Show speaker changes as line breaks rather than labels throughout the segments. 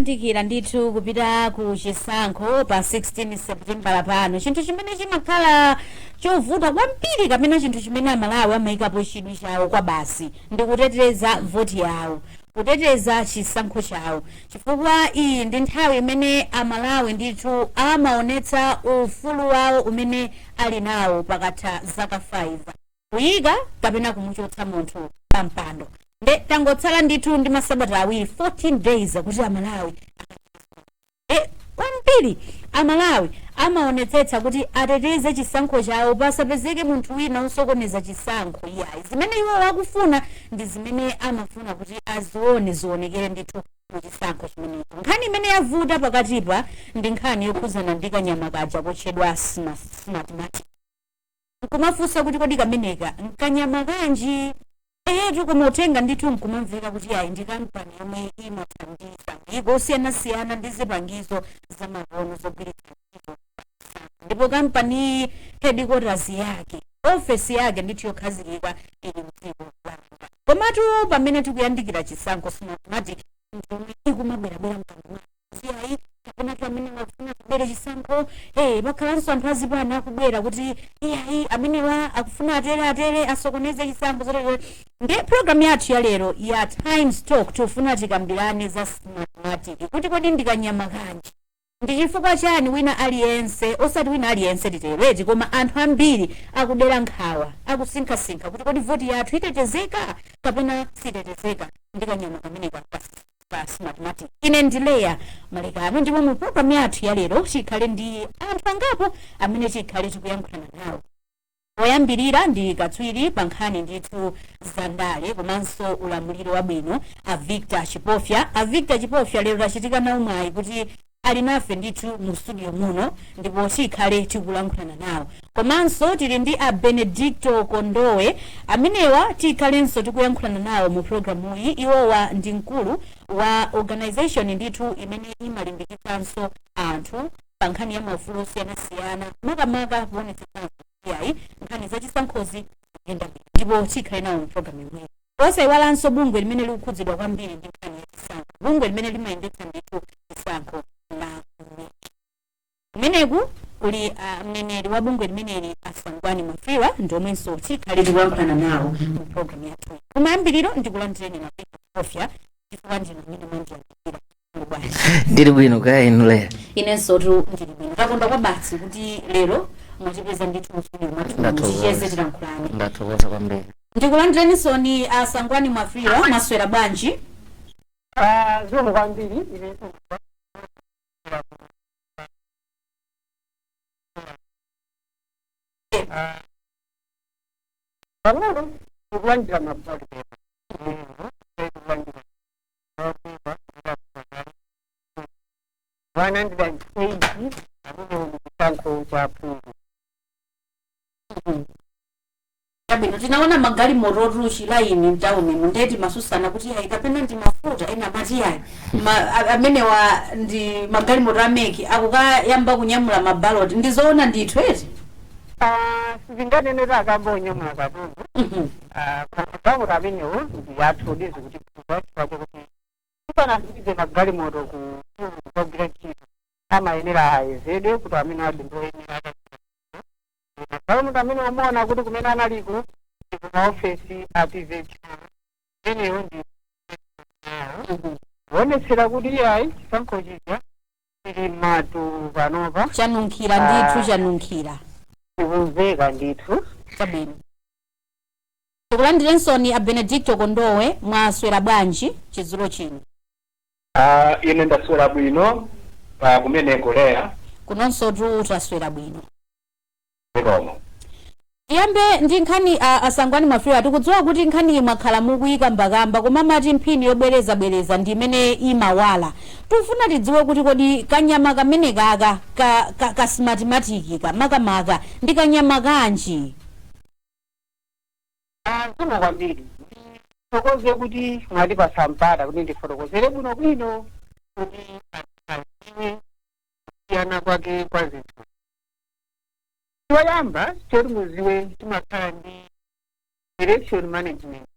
Tikuyandikira ndithu kupita ku chisankho pa 16 Seputembala pano. Chinthu chimene chimakhala chovuta kwambiri kapena chinthu chimene Amalawi amayikapo chidwi chawo kwa basi ndi kuteteza voti yawo, kuteteza chisankho chawo, chifukwa iyi ndi nthawi imene Amalawi ndithu amaonetsa ufulu wawo umene ali nawo pakatha zaka 5, kuyika kapena kumuchotsa munthu pa mpando. Nde tangotsala ndithu ndi masabata 2, 14 days, kuti Amalawi kwambiri Amalawi amaonetsetsa kuti ateteze chisankho chawo, pasapezeke munthu wina osokoneza chisankho iyayi. Zimene iwo akufuna ndi zimene amafuna kuti azione zionekere ndithu mu chisankho chimenecho. Nkhani imene yavuta pakatipa ndi nkhani yokhuzana ndi kanyama kaja kotchedwa Smartmatic. Nkumafunsa kuti kodi kameneka nkanyama kanji? Eyetu, koma uthenga ndithu nkumamveka kuti ayi, ndi kampani yomwe imathandiza mayiko osiyanasiyana ndi zipangizo zamakono zogwiritsa ntchito, ndipo kampani headquarters yake, ofesi yake ndithu yokhazikika, ili mdziko la London. Komatu pamene tikuyandikira chisankho, Smartmatic ndiomwe ikumabwerabwera mkamwa ziyayi, kapena tu amene akufuna kubera chisankho. Pakhalanso anthu azipani akubwera kuti iyayi, amenewa akufuna atere atere, asokoneze chisankho, zotere. Ndi program yathu ya lero ya Times Talk, tikufuna tikambirane za Smartmatic, kuti kodi ndikanyama kanji, ndi chifukwa chani wina aliyense, osati wina aliyense titereti, koma anthu ambiri akudera nkhawa, akusinkhasinkha kuti kodi voti yathu itetezeka kapena sitetezeka ndi kanyama kameneka ka Smartmatic. Ine ndi Leya Malekano, ndipo mu program yathu ya lero tikhale ndi anthu angapo amene tikhale tikuyankhulana nawo. Oyambirira ndi katswiri pa nkhani ndithu zandale komanso ulamuliro wabwino, a Victor Chipofya. A Victor Chipofya lero tachitika nawo mwayi kuti ali nafe ndithu mu studio muno, ndipo tikhale tikulankhulana nawo. Komanso tili ndi a Benedicto Kondowe, amenewa tikhalenso tikuyankhulana nawo mu programuyi. Iwowa ndi mkulu wa organization ndithu imene imalimbikitsanso anthu pa nkhani ya maufulu osiyanasiyana, makamaka kuonetsetsanso yayi nkhani zachisankhozi zikuyenda bwino, ndipo tikhale nawo mu programu imweyi. Osayiwalanso bungwe limene likukhudzidwa kwambiri ndi nkhani ya chisankho, bungwe limene limayendetsa ndithu chisankho la MEC. Kumeneku kuli mneneri wa bungwe limeneli, Asangwani Mwafulirwa, ndiomwenso tikhale tikulankhulana nawo mu programu yathu. Kumayambiriro ndikulandireni Mapofya, chifukwa ndinu amene mwandiyambirira. Bwanji?
Ndili bwino, kaya inu, Leya?
Inenso tu ndili bwino. Takonda kwa basi kuti lero mwatipeza ndithu mu studio mwathu.
Ndathokoza.
Ticheze, tilankhulane.
Ndathokoza kwambiri.
Ndikulandirenisoni Asangwani Mwafulirwa, mwaswera bwanji?
Zikomo kwambiri. Ine pang'ono ndikulandira mabali, ndikulandira 180 amene ndi chisankho cha phungu.
Chabwino, tinaona magalimoto chilaini mtawuni, ndeti masusana kuti ayi, kapena ndi mafuta, ena amati ayi, amenewa ndi magalimoto a MEC akukayamba kunyamula mabaloti. Ndizoona ndithu eti?
Sizinganene kuti akamba onyamula katundu. Magalimoto amenewo ndi athu ndizikuti chifukwa chakuti tisanatumize magalimoto ku kukagwira ntchito, amayenera ayezedwe kuti amene ali ndoyenera. Magalimoto amene umaona kuti kumene analiko ndi kumaofesi a TVH, amenewo ndi kuonetsera kuti iyayi, chisankho chija chili matu panopa.
Chanunkhira ndithu, chanunkhira.
Chikumveka ndithu.
Chabwino, tikulandirensoni a Benedicto Kondowe, mwaswera bwanji chidzulo chino?
Ine ndaswera bwino, kumeneko, Leya?
Kunonso tu taswera bwino.
Zikomo.
Tiyambe ndi nkhani, Asangwani Mwafulirwa, tikudziwa kuti nkhani mwakhala mukuyikambakamba, koma mati mphini yobwerezabwereza ndi imene imawala. Tikufuna tidziwe kuti kodi kanyama kamene kaka ka Smartmatic ka makamaka ndi kanyama kanji?
Zikomo kwambiri. Ndithokoze kuti mwatipasa mpata kuti ndifotokozere bwinobwino kuti adziwe kusiyana kwake kwa zinthu. Choyamba choti muziwe, timakhala ndi election management,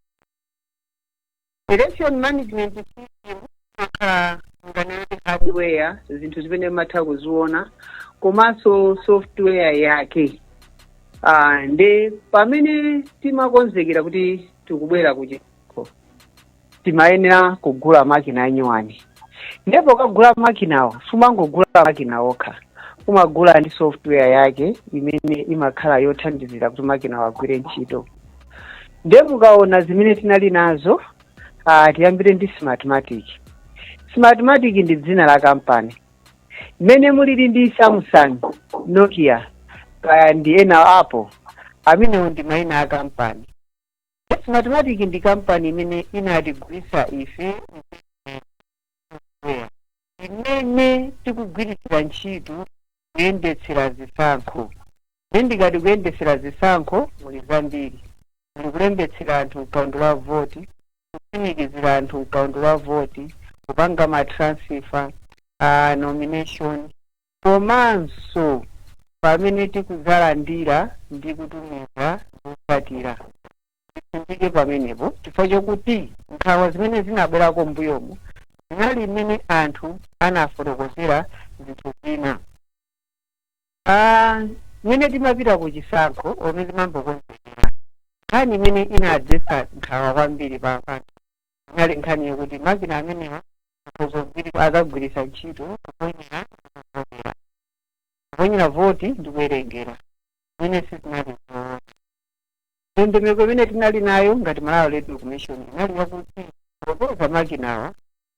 election management system imakhala Nganene hardware, zinthu zimene mmatha kuziona, komanso software yake. Nde pamene timakonzekera kuti tikubwera kuchisankho, timayenera kugula makina anyuwani. Ndipo kagula makinawo, sumangogula makina okha, umagula ndi software yake imene imakhala yothandizira kuti makina agwire ntchito. Nde mukaona zimene tinali nazo, tiyambire ndi Smartmatic. Smartmatic ndi dzina la kampani mmene mulili ndi Samsung, Nokia, kaya ndi ena Apple, amenewo ndi mayina a kampani. Smartmatic ndi kampani imene inatigulisa ife software imene tikugwiritsira ntchito kuyendetsera zisankho. Ine ndikati kuyendetsera zisankho, muli zambiri: muli kulembetsera anthu mkaundula wa voti, kutsimikizira anthu mkaundula wa voti, kupanga ma transfer, nomination, komanso pamene tikuzalandira ndi kutumiza zotsatira. Tisindike pamenepo chifukwa chokuti nkhawa zimene zinabwerako mbuyomu zinali mmene anthu anafotokozera zinthu zina. Mmene timapita ku chisankho omwe timambokonzekera, nkhani imene inadzetsa nkhawa kwambiri pa anthu inali nkhani yokuti makina amenewa akagwiritsa ntchito kuponyera kuvotera, kuponyera voti ndi kuwerengera, zimene sizinali zoona. Ndondomeko imene tinali nayo ngati Malawi Electoral Commission inali yakuti popeza makinawa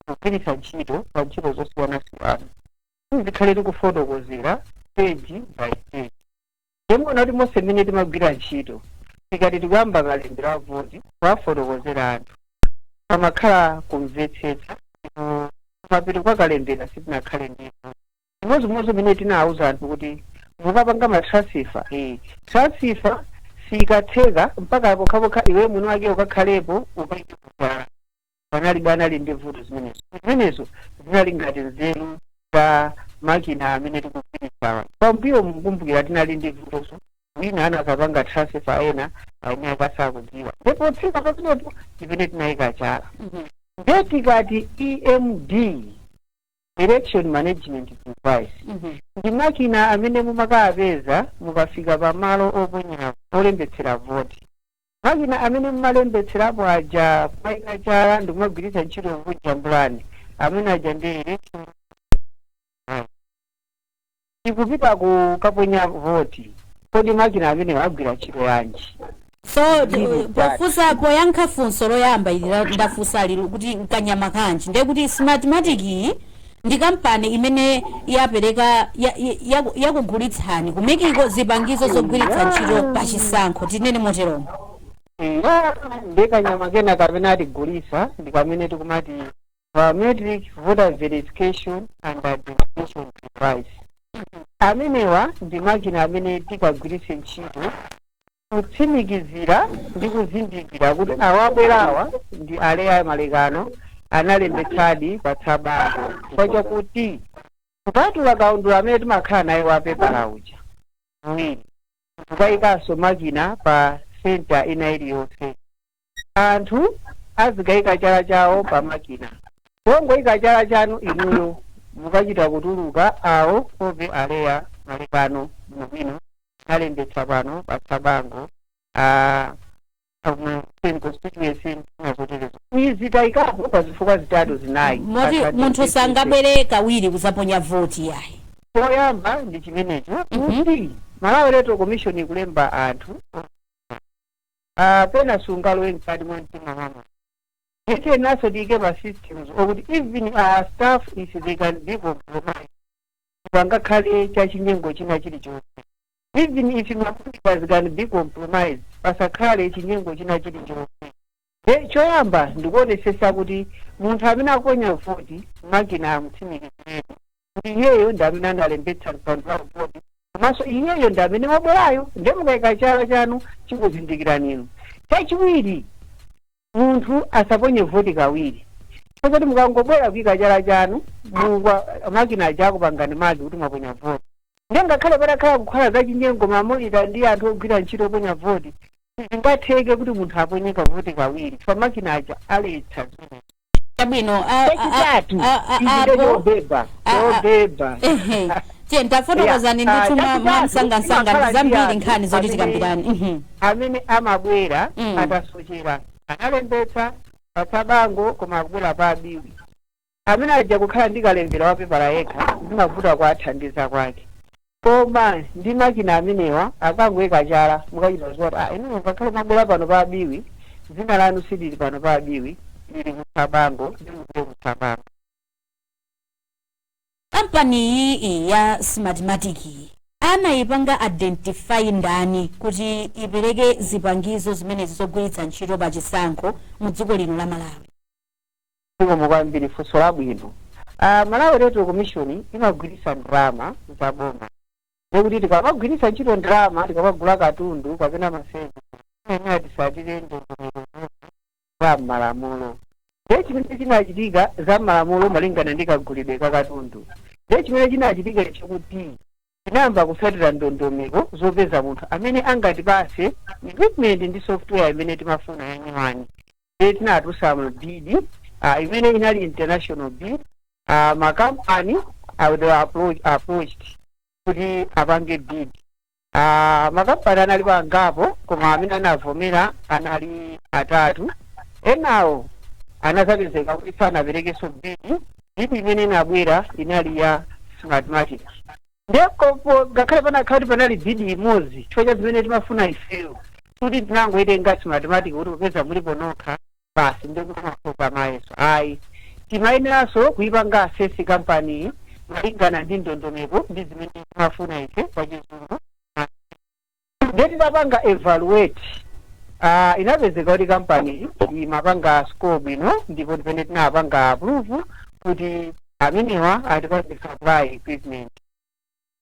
kugwiritsa ntchito pa ntchito zosiyanasiyana, tizikhale tikufotokozera stage by stage. Timaona kuti monse mmene timagwira ntchito, tikati tikuyamba kalembera a voti, kuwafotokozera anthu, pamakhala kumvetsetsa. Kumapeto kwa kalembera sitinakhale ndipo chimodzimodzi mmene tinawuza anthu kuti mukapanga ma transfer, transfer sikatheka mpaka pokhapokha iwe mwini wake ukakhalepo ukaikuzala. Panali anali ndi vuto zimenezo. Zimenezo zinali ngati nzeru za makina amene tikugwiritsawa. Pambuyo mukumbukira tinali ndi vutoso, wina anakapanga transfer, ena amene akasakudziwa, ndipo tsika pamenepo timene tinayika chala. Nde tikati EMD, election management device, ndi makina amene mumakapeza mukafika pamalo oponyera, olembetsera voti. Makina amene mumalembetserapo aja, kumayika chala ndikumagwiritsa ntchito kujambulani, amene aja ndi election. Tikupita ku kaponya voti, kodi makina amene agwira ntchito yanji?
So pofunsa, poyankha funso loyamba ili ndafunsa lero kuti nkanyama kanji, ndiye kuti Smartmatic iyi ndi kampani imene yapereka yakugulitsani ku MEC ko zipangizo zogwiritsa ntchito pa chisankho, tinene moteromo?
Ya, ndi kanyama kena kapena atigulisa ndi kamene tikumati biometric voter verification and identification device. Amenewa ndi makina amene tikagwiritse ntchito kutsimikizira ndi kuzindikira kuti awabwerawa ndi aleya malekano, analembetsadi pa tsabato, chifukwa chakuti kupatula kaundula amene timakhala naye wa pepala uja muwiri, tukayikanso makina pa center ina iliyonse. Anthu azikayika chala chawo pa makina. Pongoyika chala chanu inuyo, mukachita kutuluka awo kope aleya malekano bwinobwino alembetsa pano pa tsabango constituency nazoterezo. Izi tayikapo pa zifukwa zitatu, zinayi.
Moti munthu sangabwere kawiri kuzaponya voti yayi?
Poyamba ndi chimenecho, kuti Malawi Electoral Commission ikulemba anthu, pena sungalowe mkati mwa mtima mwamo. Itenaso tiyike ma systems okuti even our staff, if they can be compromised, pangakhale chachinyengo china chilichonse. Even if ma computers can be compromised, pasakhale chinyengo china chilichonse. Choyamba ndikuonesesa kuti munthu amene akuponya voti, makina amutsimikizireni kuti iyeyo ndi amene analembetsa mkaundula wa voti, komanso iyeyo ndi amene wabwerayo. Ndiye mukayika chala chanu, chikuzindikirani inu. Chachiwiri, munthu asaponye voti kawiri, chifukwa mukangobwera kuyika chala chanu, makina aja akupangani mark kuti mwaponya voti. Ndiye ngakhale patakhala kukhala zachinyengo, ma monitor ndi anthu ogwira ntchito oponya voti, zingatheke kuti munthu aponye kavoti kawiri, chifukwa makina aja aletsa zimenezo.
Chabwino.
Chachitatu, ichi
apo
chobeba chobeba.
Ehe, tiye tafotokozani
Yeah.
ndithu
Chachitatu,
mwamsangamsanga,
timakhala
ndi zambiri
ndi
nkhani zoti
anthu
tikambirani.
Amene amabwera atasochera, analembetsa patsabango koma akubwera pa abiwi, amene aja kukhala ndi kalembera wa pepala yekha, zimavuta kuathandiza kwake. Koma ndi makina amenewa, akangoyika chala, mukachita zoti, "Ah, inu ngakhale mabwera pano pa abiwi, dzina lanu silili pano pa abiwi, lili kutsabango, ndimukule kutsabango."
Kampani iyi ya Smartmatic anayipanga identify ndani kuti ipereke zipangizo zimenezi zogwiritsa ntchito pa chisankho mu dziko lino la Malawi?
Zikomo kwambiri, funso labwino. Malawi Electoral Commission imagwiritsa ndalama zaboma, ndekuti tikamagwiritsa ntchito ndalama, tikamagula katundu kapena ma service, imeneya tisatire ndondomeko za m'malamulo. Ndiye chimene chinachitika, za m'malamulo malingana ndi kagulidwe ka katundu, ndiye chimene chinachitika chakuti tinayamba kutsatira ndondomeko zopeza munthu amene angatipase equipment ndi software imene timafuna yanyuwani. Ndiye tinatulutsa bid imene inali international bid. Makampani they were approached kuti apange bid. Makampani analipo angapo, koma amene anavomera anali atatu. Enawo anazapezeka kuti sanaperekenso bid. Bid imene inabwera inali ya Smartmatic. Ndeko ngakhale panakhala kuti panali bid imodzi, chifukwa cha zimene timafuna ifeyo, kuti tinangoitenga Smartmatic kuti popeza mulipo nokha basi, ndikuti masopa mayeso ayi. Timayeneranso kuipanga assess kampani malingana ndi ndondomeko ndi zimene timafuna ife pachizungu. Ndiye titapanga evaluate, inapezeka kuti kampani imapanga score bwino, ndipo tipene tinapanga approve kuti amenewa atipange supply equipment.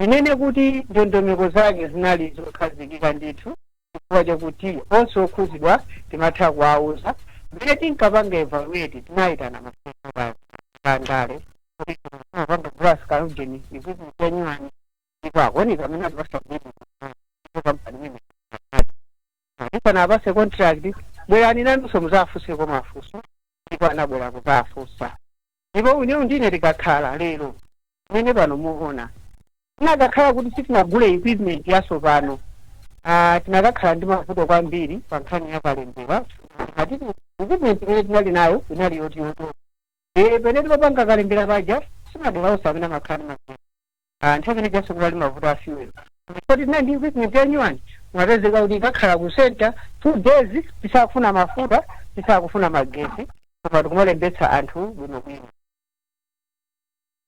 Inene kuti ndondomeko zake zinali zokhazikika ndithu, chifukwa chakuti onse okhuzidwa timatha kuwauza. Mmene tinkapanga evaluate, tinayitana masewera andale kuti timapanga glass kalujeni equipment yanyuwani, ndipo akuoneka amene atipasa bwino kampani imene tisana apase contract, bwerani nanunso muzafunseko mafunso. Ndipo anabwera kuzafunsa. Ndipo unewu ndine tikakhala lero mmene pano muona, tinakakhala kuti sitinagule equipment yatsopano, tinakakhala ndi mavuto kwambiri pa nkhani ya kalembera. Atiti equipment imene tinali nayo inali yoti yoto pene timapanga kalembera paja, simadera onse amene amakhala ndi mavuto. Nthawi imene jaso kunali mavuto a fuel. Kodi tinali ndi equipment yanyuwani, mapezeka kuti ikakhala ku center 2 days, tisakufuna mafuta, tisakufuna magesi, koma tikumalembetsa anthu bwinobwino.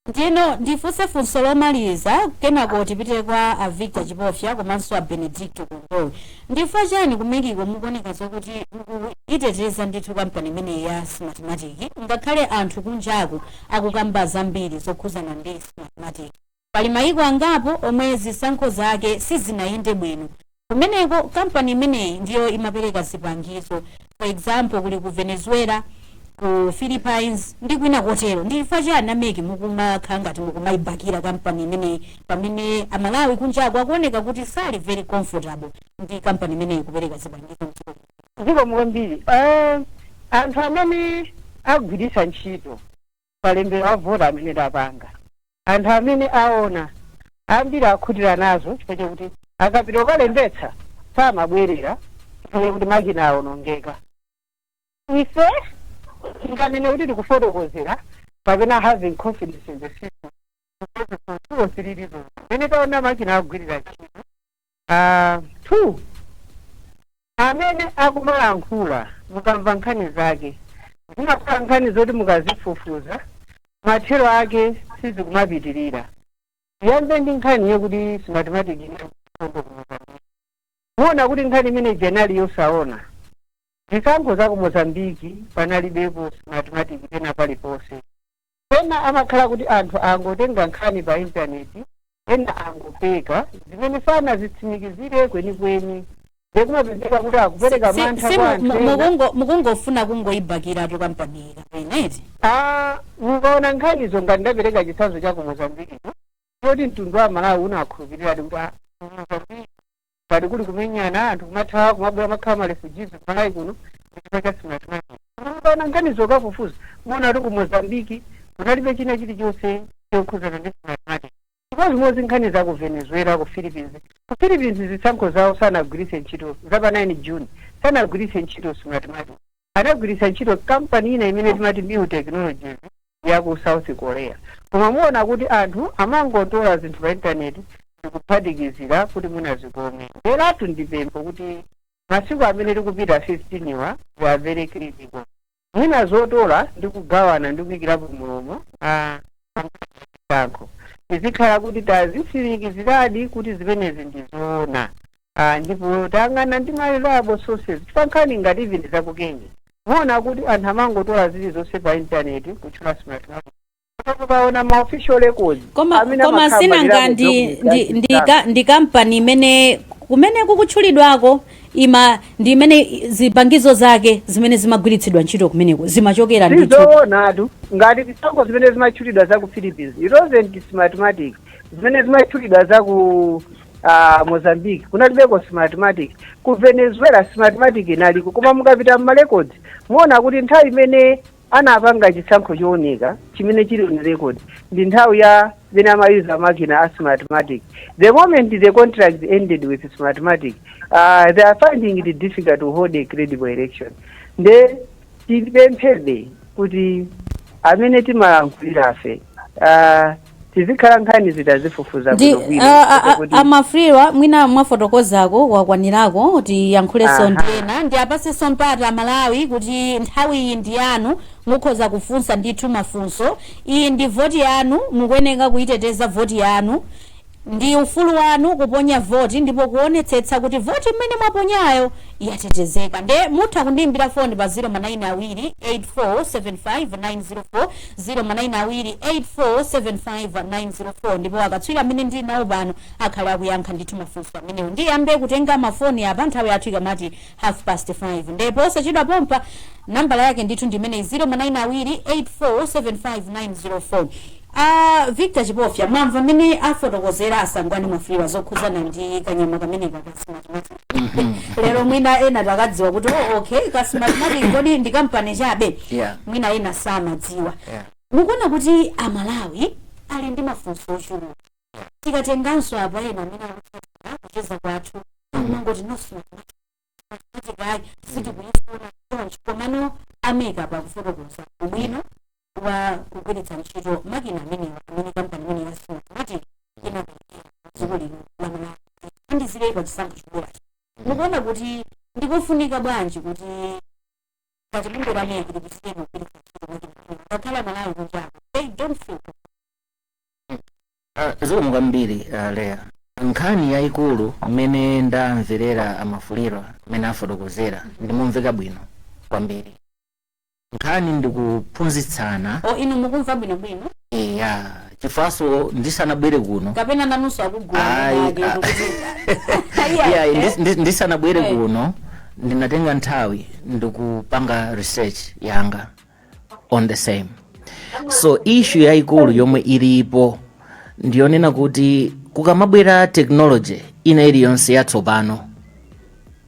Ndino ndifunse funso lomaliza, kenako tipite kwa a Victor Chipofya komanso a Benedicto Kondowe. Ndifukwa chani ku MEC ko mukuoneka zokuti mukuiteteza ndithu kampani imeneyi ya Smartmatic, ngakhale anthu kunjaku akukamba zambiri zokhuzana ndi Smartmatic? Pali mayiko angapo omwe zisankho zake sizinayende bwino, kumeneko kampani imeneyi ndiyo imapereka zipangizo. For example, kuli ku Venezuela, ku Philippines ndi kwina kotero. Ndifukwa chani a MEC mukumakhala ngati mukumayibakira kampani imeneyi, pamene Amalawi kunjaku akuoneka kuti sali very comfortable ndi kampani imeneyi kupereka zipangizo mdziko?
Zikomo kwambiri. Anthu amene agwiritsa ntchito kalembera wa vota amene tapanga, anthu amene aona ambiri akhutira nazo, chifukwa chakuti akapita kukalembetsa samabwerera chifukwa chakuti makina awonongeka. Ife tinganene kuti tikufotokozera kapena having confidence in the system because for 2 or 3 reasons pene taona makina agwirira ntchito. Two, amene akumalankhula, mukamva nkhani zake, zimakhala nkhani zoti mukazifufuza mathero ake sizikumapitirira. Yambe ndi nkhani yokuti Smartmatic inakondo ku Mozambique. Muona kuti nkhani imene inali yosaona. Zisankho za ku Mozambiki panalibepo Smartmatic pena paliponse. Pena amakhala kuti anthu angotenga nkhani pa intaneti, ena angopeka zimene sanazitsimikizire kwenikweni, ndikumapezeka kuti akupereka mantha kwa anthu ena.
Mukungofuna kungoyibakiratu kampani kapena iti?
Ah, mukaona nkhanizo, ngati ndapereka chitsanzo cha ku Mozambiki, choti mtundu wa Malawi unakhulupirira kuti, ah, ku Mozambiki pali kuli kumenyana, anthu kumathawa, kumabwera, makhala ma refugees ku Malawi kuno. Chifukwa cha Smartmatic, pana nkhanizo kafufuza muona kuti ku Mozambiki kunalibe china chilichonse chokhuzana ndi Smartmatic. Chimodzimodzi nkhani za ku Venezuela, ku Philippines. Ku Philippines zisankho zawo sanagwiritse ntchito, za pa 9 June, sanagwiritse ntchito Smartmatic, anagwiritsa ntchito kampani ina imene timati New Technologies ya ku South Korea. Koma muona kuti anthu amangotola zinthu pa intaneti ndikuphatikizira kuti munazikome. Leratu ndipempho kuti masiku amene tikupita 15 wa, we are very critical. Mwina zotola ndi kugawana ndi kuyikirapo mulomo chisankho, izikhala kuti tazitsimikiziradi kuti zimenezi ndizoona. Ndipo tayang'ana ndi ma reliable sources, chifukwa nkhani ngati even za ku Kenya, muona kuti anthu amangotola zilizonse pa intaneti kutchula Smartmatic, ukaona ma official records
Koma
amene
koma
amakhala
sinanga
malira
ndi
ku
ndi
document.
ndi kampani imene kumene kukutchulidwako ima ndi imene zipangizo zake zimene zimagwiritsidwa ntchito kumeneko zimachokera ndithu.
Sizoonatu. Ngati zisankho zimene zimatchulidwa za ku Philippines, it wasn't Smartmatic. Zimene zimatchulidwa za ku Mozambique, kunalibeko Smartmatic. Ku Venezuela Smartmatic inaliko, koma mukapita mma records muona kuti nthawi imene anapanga chisankho chooneka chimene chili on record ndi nthawi ya imene amayuza makina a Smartmatic. The moment the contract ended with Smartmatic, they are finding it difficult to hold a credible election. Nde tipemphebe kuti amene timalankhulirafe tizikhala nkhani zitazifufuza
Ndi
bwinobwino kuti
amafriwa, mwina mwafotokozako wakwanirako, tiyankhulenso
Aha.
ndena ndi apasenso mpata Malawi kuti nthawi iyi ndi yanu, mukhoza kufunsa ndithu mafunso. Iyi ndi voti yanu, mukuyeneka kuyiteteza voti yanu. Ndi ufulu wanu kuponya voti ndipo kuonetsetsa kuti voti imene mwaponyayo yatetezeka. Nde mutha kundiyimbira foni pa 0 2 8475904, 0 2 8475904, ndipo akatswiri amene ndili nawo pano akhala akuyankha ndithu mafunso amenewo. Ndiyambe kutenga mafoni apa nthawi yathu ikamati 5:30. Ndipo osachedwa pompa, nambala yake ndithu ndimene 0 2 8475904. Victor Chipofya, mwamva mmene afotokozera Asangwani Mwafulirwa zokhuzana ndi kanyama kameneka ka Smartmatic. Lero mwina ena takadziwa kuti oh, okay, ka Smartmatic kodi ndi kampani chabe? Mwina ena samadziwa. Mukuona kuti Amalawi ali ndi mafunso ochuluka. Tikatenganso apa ena amene akutsatira kucheza kwathu amangoti, "No, Smartmatic ayi, sitikuyifuna choncho." Komano ameka pakufotokoza ubwino wa kugwiritsa ntchito makina amenewa amene kampani imene ya Smartmatic inapereka dziko lino la Malawi andizire pa chisankho chikubwerachi, mukuona kuti ndikofunika bwanji kuti ngati bungwe la MEC lipitire kugwiritsa ntchito makina amenewa, ngakhale Amalawi kunjako they don't feel?
Zikomo kwambiri, Leya. Nkhani yayikulu mmene ndamverera Amafulirwa mmene afotokozera ndimomveka bwino kwambiri. Nkhani ndikuphunzitsana.
O, inu mukumva bwinobwino?
Eya, chifukwaso ndisanabwere kuno
Kapena nanunso akugula?
Ayi, yeah, ndisanabwere kuno ndinatenga nthawi ndikupanga research yanga on the same. So issue yayikulu yomwe ilipo ndiyonena kuti kukamabwera technology ina iliyonse yatsopano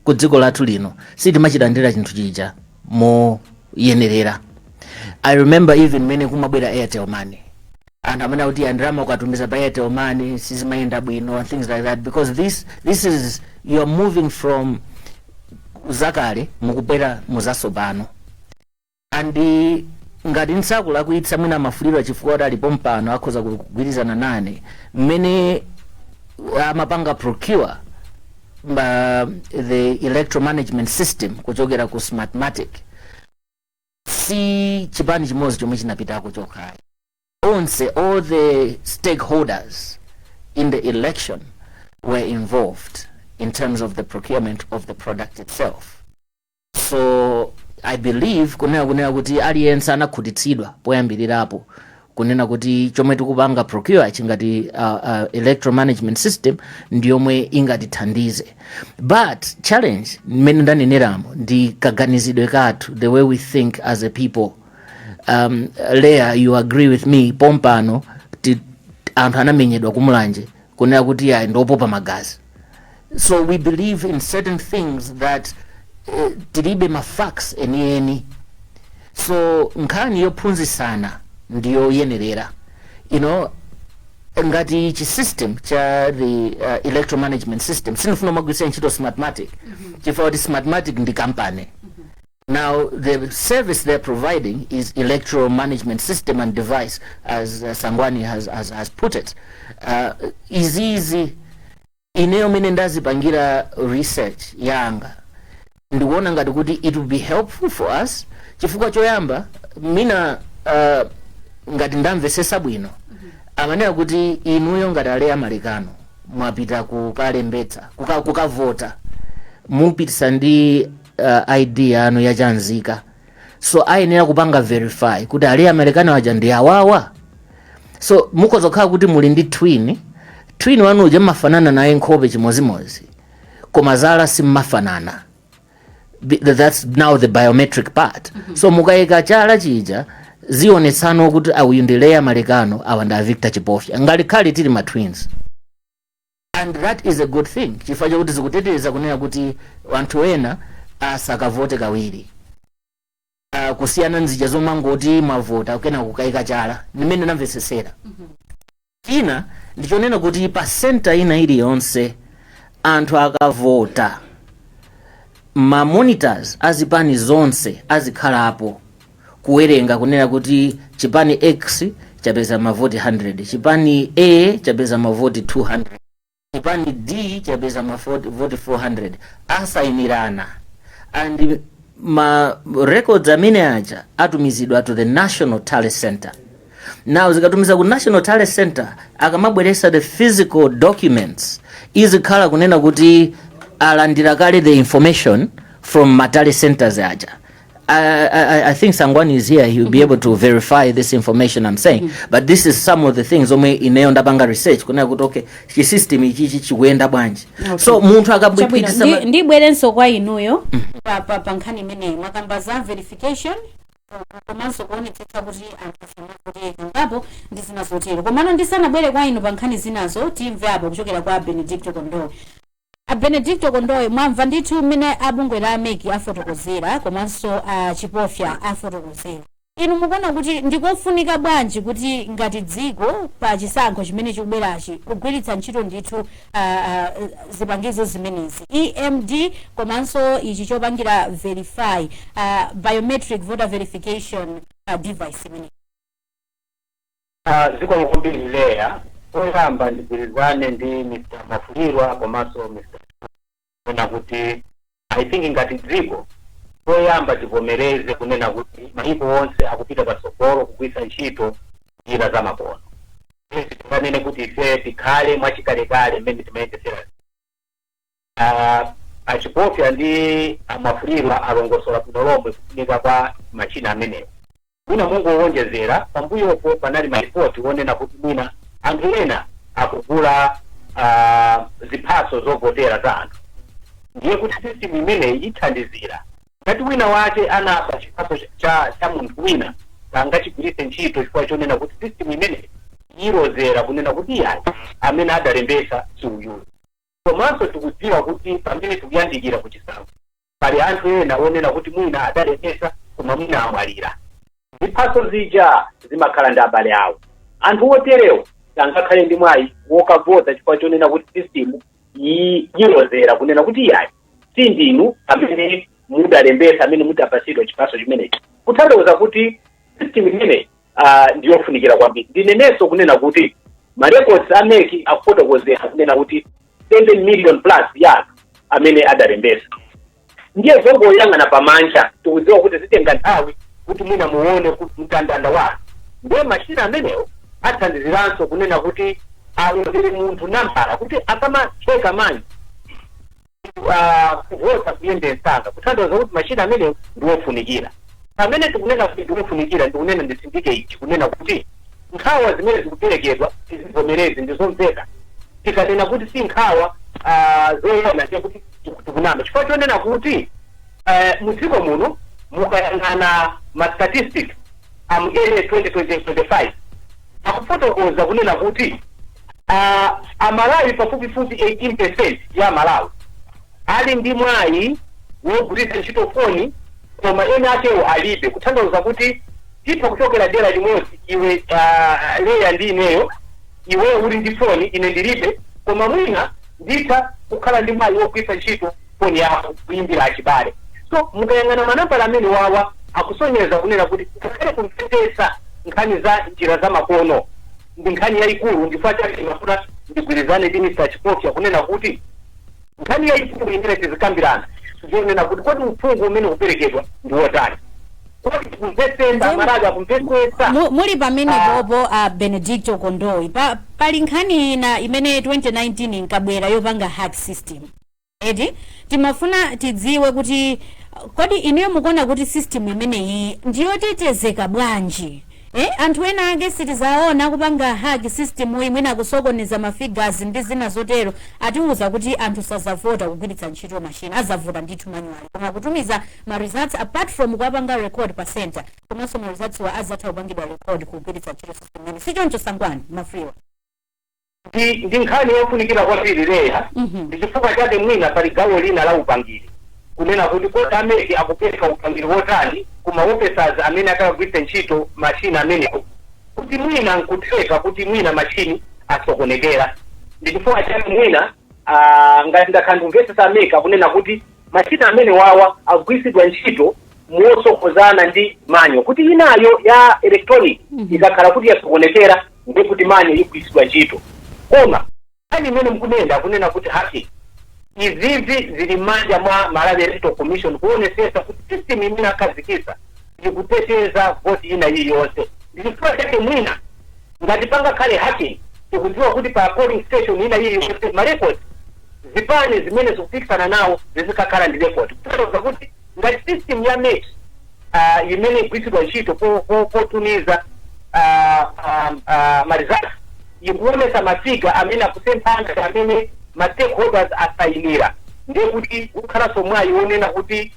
ku dziko lathu lino, sitimachilandira chinthu chija moyenerera. I remember even mmene kumabwera Airtel Money, anthu amene akuti ndalama ukatumiza pa Airtel Money sizimayenda bwino and things like that, because this is, you are moving from zakale mukubwera muzatsopano. And ngati nsakulakwitsa, mwina Amafulirwa chifukwa kuti alipo mpano akhoza kugwirizana nane, mmene amapanga procure the electoral management system kuchokera ku Smartmatic, si chipani chimodzi chomwe chinapitako chokhayi. Onse, all the stakeholders in the election were involved in terms of the procurement of the product itself. So I believe kunena kuti aliyense anakhutitsidwa poyambirirapo kunena kuti chomwe tikupanga procure chingati electoral management system ndiyomwe ingatithandize. But challenge mmene ndaneneramo ndi kaganizidwe kathu, the way we think as a people. Leah, you agree with me, pompano anthu anamenyedwa kumulanje kunena kuti ayi, ndiopopa magazi. So we believe in certain things that Tilibe ma facts enieni, so nkhani yophunzitsana ndiyoyenerera. Ngati chi system cha the electoral management system, sindifuna kumagwiritsa ntchito Smartmatic chifukwa kuti Smartmatic ndi company. Now the service they're providing is electoral management system and device, as Sangwani has put it. Izizi ineyo mene ndazipangira research yanga, ndikuona ngati kuti it will be helpful for us, chifukwa choyamba mina ngati ndamvesesa bwino, amanena kuti inuyo ngati ale Amalekano mwapita kukalembetsa, kukavota, mupitisa ndi ID yanu yachanzika, so ayenera kupanga verify kuti ale Amalekano aja ndi awawa. So mukhoza kukhala kuti muli ndi twin, twin wanu uja mmafanana naye nkhope chimozimozi, koma zala simmafanana. That's now the biometric part. So mukayika chala chija, zionetsano kuti uyu ndi Leya Malekano, awa ndi a Victor Chipofya, ngalikhale tili ma twins. And that is a good thing, chifukwa chakuti zikuteteza kunena kuti anthu ena asakavote kawiri, kusiyana nzija zomangoti mwavota kena kukayika chala. Nimene namvesesera. China ndichonena kuti pa center ina iliyonse anthu akavota, ma monitors azipani zonse azikhalapo kuwerenga, kunena kuti chipani X chapeza mavoti 100, chipani A chapeza mavoti 200, chipani D chapeza mavoti 400, asayinirana, and ma records amene aja atumizidwa to the National Tally Center. Now zikatumiza ku National Tally Center, akamabweresa the physical documents, izikhala kunena kuti alandira kale the information from ma tally centers aja. I think Sangwani is here. He will be able to verify this information I'm saying. But this is some of the things omwe ineyo ndapanga research kunena kuti okay, chi system ichichi chikuyenda bwanji. So munthu
Chabwino,
akabwipitisa
ndibwerenso kwa inuyo pa nkhani imeneyi. Mwakamba za verification komanso kuonetsetsa kuti anthu asamavote ngapo ndi zina zotero. Komano ndisanabwere kwa inu pa nkhani zinazo, timve apo kuchokera kwa Benedicto Kondowe. A Benedicto Kondowe, mwamva ndithu mmene abungwe la MEC afotokozera komanso a Chipofya afotokozera. Inu mukuona kuti ndikofunika bwanji kuti ngati dziko pa chisankho chimene chikubwerachi kugwiritsa ntchito ndithu zipangizo zimenezi, EMD komanso ichi chopangira verify, biometric voter verification device imene?
Zikomo kwambiri, Leya. Poyamba ndigwirizane ndi Mr Mafulirwa komanso Mr kunena kuti I think ngati dziko poyamba tivomereze kunena kuti maiko onse akupita patsogolo kugwiritsa ntchito njira zamakono. Tinganene kuti ife tikhale mwachikalekale mmene timayendesera. Achipofya ndi Amafulirwa alongosola bwino lomwe kufunika kwa machina amenewo. Mwina mungowonjezera, pambuyopo panali malipoti onena kuti mwina anthu ena akugula ziphaso zovotera za anthu. Ndiye kuti system imeneyi ithandizira ngati wina wache anaba chiphaso cha munthu wina, angachigwiritse ntchito, chifukwa chonena kuti system imeneyi ilozera kunena kuti iyayi, amene adalembesa si uyuyu. Komanso tikudziwa kuti pamene tikuyandikira kuchisankho pali anthu ena onena kuti mwina adalembesa koma mwina amwalira, ziphaso zija zimakhala ndi abale awo. Anthu oterewo sangakhale ndi mwayi wokavota, chifukwa chonena kuti system yilozera kunena kuti iyayi, si ndinu amene mudalembesa amene mudapasidwa chiphaso chimenechi. Kutanthauza kuti system imeneyi ndiyofunikira kwambiri. Ndinenenso kunena kuti ma records a MEC akufotokozera kunena kuti 7 million plus ya anthu amene adalembesa. Ndiye zongoyang'ana pamanja, tikudziwa kuti zitenga nthawi kuti mwina muone mndandanda wa anthu. Ndiye machina amenewo athandiziranso kunena kuti alozere munthu nambala kuti akamacheka manja kuvota kuyende msanga. Kutanthauza kuti machina amenewo ndiwofunikira. Pamene tikunena kuti ndiwofunikira, ndikunena nditsindike ichi kunena kuti nkhawa zimene zikuperekedwa tizivomerezi, ndizomveka. Tikanena kuti si nkhawa zoona, ndiye kuti tikunama, chifukwa chonena kuti mudziko muno mukayang'ana ma statistics amu ere 2025 akufotokoza kunena kuti Amalawi pafupifupi 18% ya Malawi ali ndi mwayi. Wogwiritsa ntchito foni koma ena akewo alibe, kutanthauza kuti titha kuchokera dera limodzi, iwe Leya ndi ineyo, iwe uli ndi foni, ine ndilibe, koma mwina nditha kukhala ndi mwayi wogwiritsa ntchito foni yako kuyimbira achibale. So mukayang'ana manambala amene wawa akusonyeza kunena kuti ngakhale kumvetsetsa nkhani za njira za makono ndi nkhani yayikulu. Ndifukwa chake ndimafuna ndigwirizane ndi Mr Chipofya kunena kuti nkhani yayikulu imene tizikambirana ndionena kuti kodi uphungu umene ukuperekedwa ndi wotani? Kodi tikumvetsetsa? Amalawi akumvetsetsa?
Muli pamenepopo a Benedicto Kondowe, pali nkhani ina imene 2019 inkabwera yopanga hack system, eti? Timafuna tidziwe kuti kodi inuyo mukuona kuti system imeneyi ndiyotetezeka bwanji? Anthu ena ake sitizaona kupanga hack system iyi, mwina kusokoneza ma figures ndi zina zotero. Atiuza kuti anthu sazavota kugwiritsa ntchito machine, azavota ndithu manually, koma kutumiza ma results, apart from kuwapanga record pa center, komanso ma results wa azatha kupangidwa record kugwiritsa ntchito system imene. Sichoncho, Sangwani Mafriwa?
Ndi nkhani yofunikira kwambiri, Leya. Ndi chifukwa chake mwina pali gawo lina la upangiri kunena kuti kodi a MEC akupereka upangiri wotani kuma officers amene akagwiritsa ntchito machine amenewo, kuti mwina nkutheka kuti mwina machine asokonekera. Ndi chifukwa chake mwina ngati ndakhala ndikumvetsetsa, a MEC akunena kuti machine amene wawa akugwiritsidwa ntchito mosokozana ndi manual, kuti inayo ya electronic ikakhala kuti yasokonekera, ndi kuti manual igwiritsidwa ntchito. Koma nkhani imene mukunena, kunena kuti hacking, izizi zili m'manja mwa Malawi Electoral Commission kuonesesa kuti system imene akhazikitsa ikuteteza voti ina iliyonse. Ndi chifukwa chake mwina ngati pangakhale hacking, tikudziwa kuti pa polling station ina iliyonse ma records, zipani zimene zikupikisana nawo zizikakhala ndi record, kutanthauza kuti ngati system ya MEC imene igwiritsidwa ntchito potumiza ma results ikuonesa ma figure amene akusemphana ndi amene ma stakeholders asayinira, ndiye kuti ukhalanso mwayi wonena kuti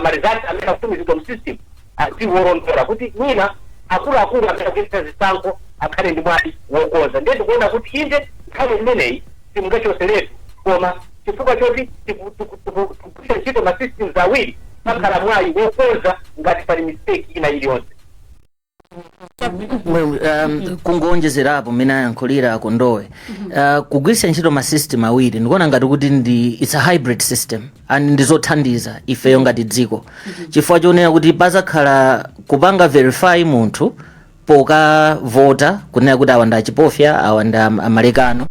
ma results amene akutumizidwa mu system aziworondola, kuti mwina akuluakulu amene akuyendetsa zisankho akhale ndi mwayi wokonza. Ndiye ndikuona kuti inde, nkhani imeneyi simungachoseretu, koma chifukwa choti tikugwiritsa ntchito ma systems awiri, pakhala mwayi wokonza ngati pali mistake ina iliyonse.
Kungonjezerapo mmene ayankhulira Kondowe, kugwiritsa ntchito ma system awiri ndikuona ngati kuti ndi, it's a hybrid system and ndizothandiza ifeyo ngati dziko, chifukwa chonena kuti pazakhala kupanga verify munthu pokavota, kunena kuti awa ndi Achipofya, awa ndi Amalekano.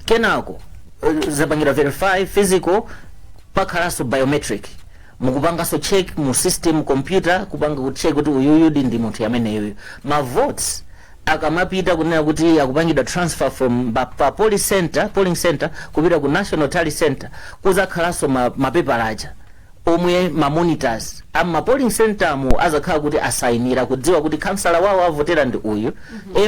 Kenako zapangira verify physical, pakhalanso biometric, mukupanganso check mu system computer, kupanga kucheck kuti uyuyudi ndi munthu ameneyoyo. Ma votes akamapita, kunena kuti akupangidwa transfer from pa polling center kupita ku national tally center, kuzakhalanso mapepala aja omwe ma monitors ama polling center mu azakhala kuti asayinira, kudziwa kuti kansala wawo avotera ndi uyu,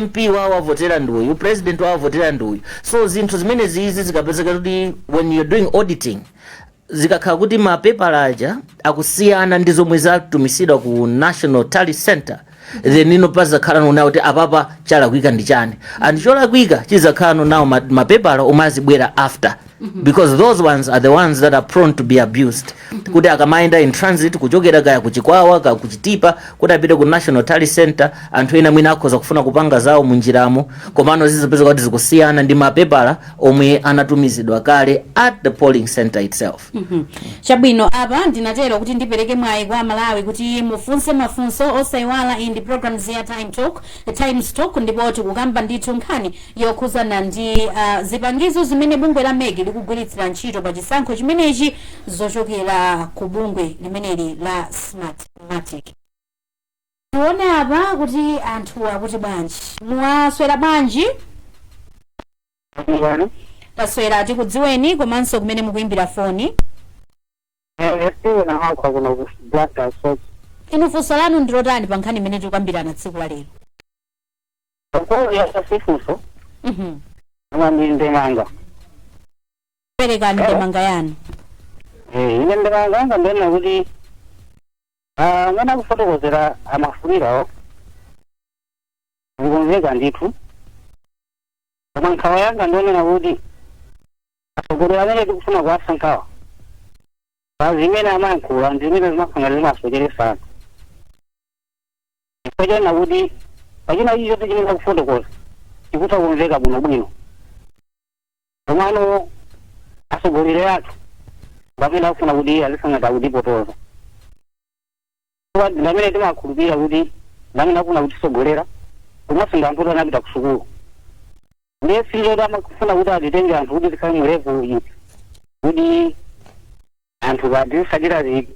MP wawo avotera ndi uyu, president wawo avotera ndi uyu. So zinthu zimene zizi zikapezeka kuti when you're doing auditing, zikakhala kuti mapepala aja akusiyana ndi zomwe zatumisidwa ku national tally center, then ino pazakhala nona kuti apapa chalakwika ndi chani, and cholakwika chizakhala nawo mapepala omwe azibwera after, because those ones are the ones that are prone to be abused, kuti akamayenda in transit kuchokera kaya kuChikwawa, kaya kuChitipa, kuti apite ku national tally center, anthu ena mwina akhoza kufuna kupanga zawo munjiramo, komano zizipezeka kuti zikusiyana ndi mapepala omwe anatumizidwa kale at the polling center itself.
Chabwino, apa ndinatero kuti ndipereke mwayi kwa Malawi kuti mufunse mafunso. Osayiwala, iyi ndi program ya Time Talk, Times Talk, ndipo tikukamba ndithu nkhani yokhuzana ndi zipangizo zimene bungwe la MEC likugwiritsira ntchito pa chisankho chimenechi, zochokera ku bungwe limeneli la Smartmatic. Tione apa kuti anthu akuti bwanji. Muwaswera bwanji?
Bwana.
Taswera. Tikudziweni komanso kumene mukuimbira foni.
Steven Ahakwa, kuno ku Blantyre Soche.
Inu funso lanu ndilotani pa nkhani imene tikukambirana tsiku la lero?
Nkulu sifunso, koma ndi ndemanga.
Perekani ndemanga yanu.
Ine ndemanga yanga ndiyona kuti amene akufotokozera amafulirawo zikumveka ndithu, koma nkhawa yanga ndionena kuti atsogoleri amene tikufuna kuwasankhawa Pa zimene amayankhula ndi zimene zimafuna zimasocheresa anthu, chifukwa chona kuti pachina chilichonse chimene akufotokoza chikutha kumveka bwinobwino, komano atsogoleri athu pamene akufuna kuti azisangata kutipotoza, ndamene timakhulupirira kuti ndamene akufuna kutisogolera, komanso ndi anthu kuti anapita ku sukulu. Ndiye siloti amakufuna kuti atitenge anthu kuti tikhale mu level iti, kuti anthu katizisatira ziti,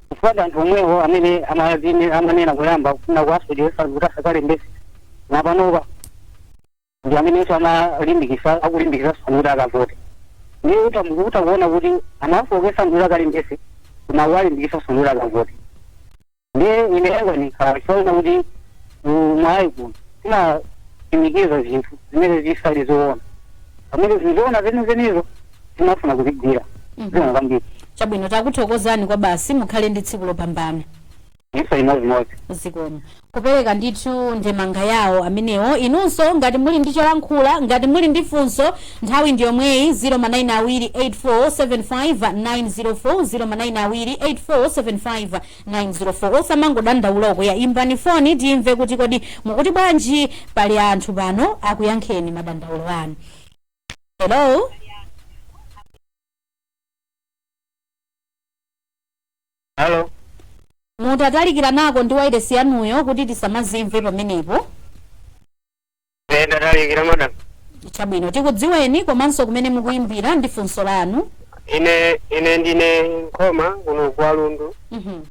chifukwa ndi anthu omwewo amene amanena kuyamba kufuna kuwasocheresa kuti asakalembese, napanopa ndi amenenso amalimbikisa, akulimbikisa kuti akavote. Ndiye uta kuona kuti amafokesa anthu kuti akalembese, koma akuwalimbikisa kuti akavote. Ndiye ine yanga nikhala chiona kuti mwayi kuno timatsimikiza zinthu zimene zisali zoona, pamene zinthu zenizenizo timafuna kuzigwira. Zina kwambiri.
Chabwino, takuthokozani kwa basi, mukhale ndi tsiku lopambana.
Iso imodzimodzi.
Zikomo. Kupereka ndithu ndemanga yawo amenewo. Inunso ngati muli ndi cholankhula, ngati muli ndi funso, nthawi ndi yomweyi: 0manayina 2 84 75 904, 0manayina 2 84 75 904. Osamangodandaula uko ya, imbani foni timve kuti kodi mukuti bwanji. Pali anthu pano akuyankheni madandaulo anu. Hello?
Halo.
Mutatalikira nako ndi wailesi yanuyo kuti tisamazimve pamenepo.
Ndatalikira, madam.
Chabwino, tikudziweni komanso kumene mukuyimbira ndi funso lanu.
Ine ndine Nkhoma kuno kwa Lundu,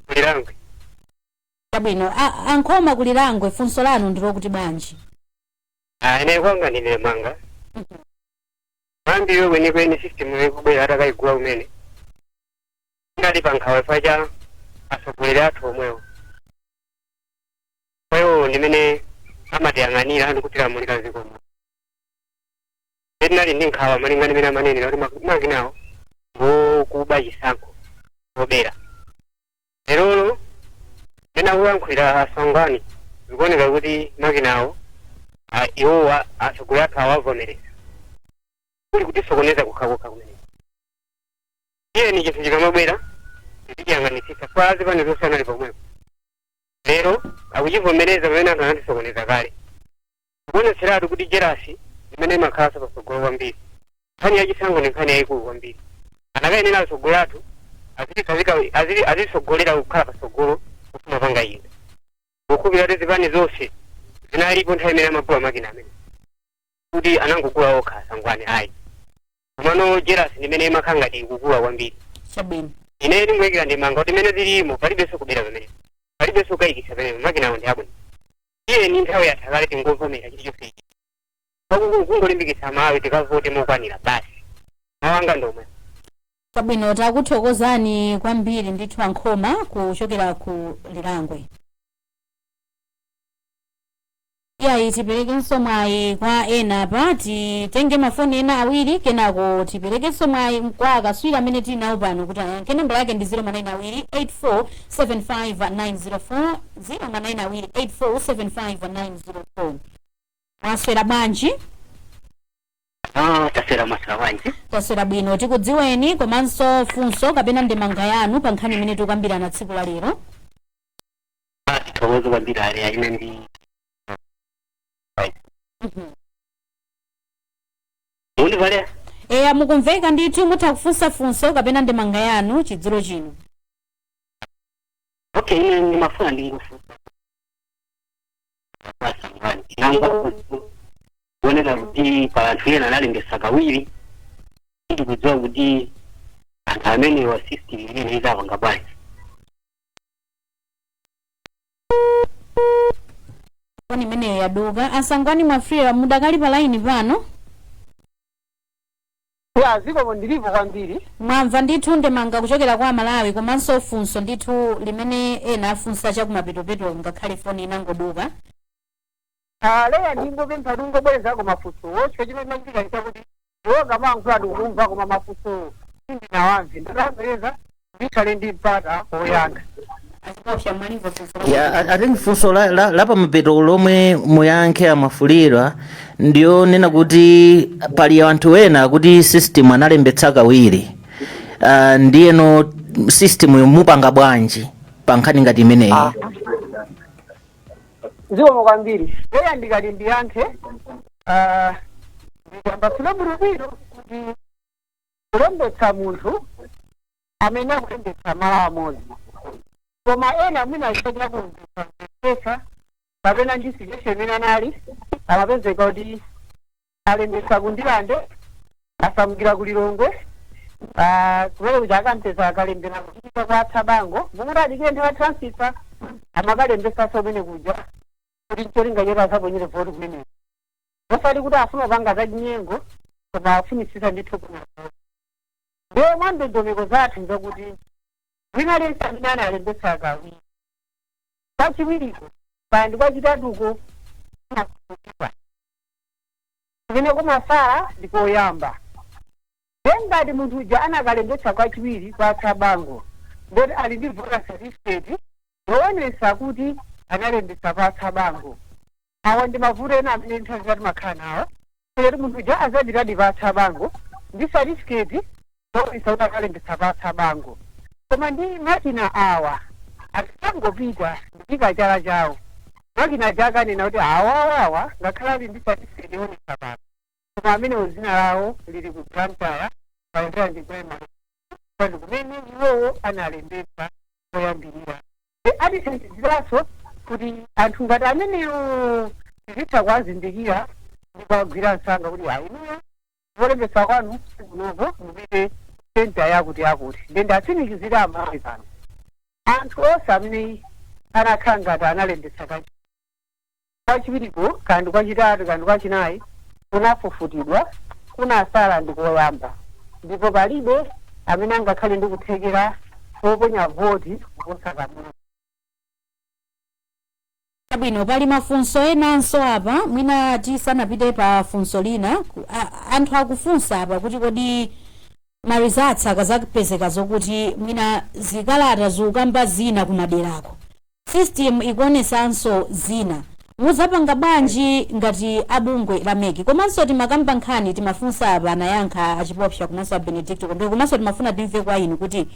Kulilangwe.
Chabwino, Ankhoma Kulilangwe, funso lanu ndilokuti bwanji?
Ah, ine kwanga ndine manga mwambiwe kwenikweni system ikubwera atakayigula kumene inali pa nkhawa chifukwa cha atsogoleri athu omwewo. Kwayo ndimene amatiyang'anira ndi kutilamulira zikomo. Tinali ndi nkhawa malinga ndimene amanenera kuti makinawo ngokuba chisankho, ngobera. Lerolo mene akuyankhulira asangwani, zikuoneka kuti makinawo iwowa atsogoleri athu awavomereza, kuli kutisokoneza kukhakukha kumene. Tiyeni chinthu chikamabwera tichiyang'anitsitsa kwa zipani zonse anali pomwepo. Lero akuchivomereza pamene anthu anatisokoneza kale. Kuonetseratu kuti jealous imene imakhalanso patsogolo kwambiri. Nkhani yachisankho ndi nkhani yayikulu kwambiri. Anakayenera atsogoleri athu azitsogolera kukhala patsogolo kufuna panga ine kukhulupirira kuti zipani zonse zinalipo nthawi imene amagula makina amene, kuti anangogula okha asangwane ayi, komano jealous ndimene imakhala ngati ikukula kwambiri. Ine ndingoyikira ndimanga kuti imene zilimo palibenso kubera pamenepo, palibenso kukayikitsa pamenepo. Makinawo ndi abwino. Tiyeni, nthawi yatha kale, tingovomera chilichonse ichi. Kungolimbikitsa Malawi tikavote mokwanira basi. Mawanga ndomwe.
Chabwino, takuthokozani kwambiri ndithu Ankhoma kuchokera ku Lilangwe. Iyayi, tiperekenso mwayi kwa ena pa, titenge mafoni ena awiri, kenako tiperekenso mwayi kwa akaswiri amene tili nawo pano kuti ayankhe. Nambala yake ndi 0manayina 2 84 75904, 0manayina 2 84 75904. Mwaswera bwanji?
Ah, taswera. Maswera bwanji?
Taswera bwino. Tikudziweni komanso funso kapena ndemanga yanu pa nkhani imene tikukambirana tsiku la lero.
Ah, tithokoze kwambiri ale. Ine ndi mundivale?
Eya, mukumveka ndithu. Mutha kufunsa funso kapena ndemanga yanu chidzulo chino.
Okay, ine ndimafuna ndingofunsa kwasangani nanga kuoneka kuti pa anthu ena analembesa kawiri. Ndikudziwa kuti anthu amenewa system imene izapanga bwanji?
Foni imeneyo yaduka. Asangwani Mwafulirwa, mudakali pa line pano?
Ya, zikomo, ndilipo kwambiri.
Mwamva ndithu ndemanga kuchokera kwa Malawi komanso funso ndithu limene ena afunsa chakumapetopeto, ngakhale foni inangoduka.
Leya, ndingopempha ndingobwerezako mafunso. Chifukwa chimene chimachitika nchakuti iwo ngamayankhula ndikumva, koma mafunso sindinawamve. Ndakabwereza ndikhale ndi mpata woyankha.
Achipopsa, mwalimva funso?
Yeah, I think funso la pamapeto lomwe muyankhe Amwafulirwa ndiyo nena kuti pali anthu ena kuti system analembetsa kawiri, ndiyeno System yomupanga bwanji pa nkhani ngati imeneyi?
Zikomo kwambiri. Eya, ndikati ndiyankhe, ndiyambasule bwinobwino kuti kulembetsa munthu amene akulembetsa malo amodzi, koma ena mwina achitachita kumvetsa kapena ndi situation imene anali, amapezeka kuti alembetsa kuNdilande, asamukira kuLilongwe, kumene kuti akampeza akalembera kuchitika kwa Tsabango, mukuti adikire ndi transfer, amakalembetsanso kumene kuja kuti ncholinga choti asaponyere voti kumeneko, osati kuti afuna kupanga zachinyengo, koma afunisisa ndithu kuna. Ndiye mwa ndondomeko zathu zakuti wina aliyense amene analembetsa kawiri, kachiwiriko pandi kwachitatuko, kumafunikwa kumene kumasala ndikoyamba. Ndiye ngati munthu uja anakalembetsa kwachiwiri kwa Tsabango, ndoti ali ndi voter certificate yoonesa kuti analembetsa kwa Tsabango. Awa ndi mavuto ena amene nthawi zati makhala nawo, kuti munthu uja azapitadi pa Tsabango ndi certificate yoonesa kuti akalembetsa pa Tsabango, koma ndi makina awa akangopita ndipika chala chawo, makina chakanena kuti awawawa ngakhale ali ndi certificate yoonesa pano, koma amenewo zina lawo lili ku Blantyre, palembera ndi primary ndi kumene iwowo analembetsa koyambirira. Atithandiziranso kuti anthu ngati amenewo tizitha kuwazindikira ndi kuwagwira msanga kuti ayinuyo kolembetsa kwanu sikunoko, mupite center yakuti yakuti. Ndiye ndatsimikizira Amalawi pano, anthu onse amene anakhala ngati analembetsa kachiwiriko kandi kwachitatu kandi kwachinayi, kunafufutidwa, kunasala ndi koyamba, ndipo palibe amene angakhale ndi kuthekera koponya voti kuposa kamodzi.
Bwino, pali mafunso enanso apa. Mwina tisanapite pa funso lina, anthu akufunsa apa kuti kodi ma results akazapezeka zokuti mwina zikalata zikukamba zina kumaderako, system ikuonesanso zina, muzapanga bwanji ngati abungwe la MEC? Komanso timakamba nkhani, timafunsa apa, anayankha achipopsa komanso a Benedicto Kondowe, komanso timafuna timve kwa inu kuti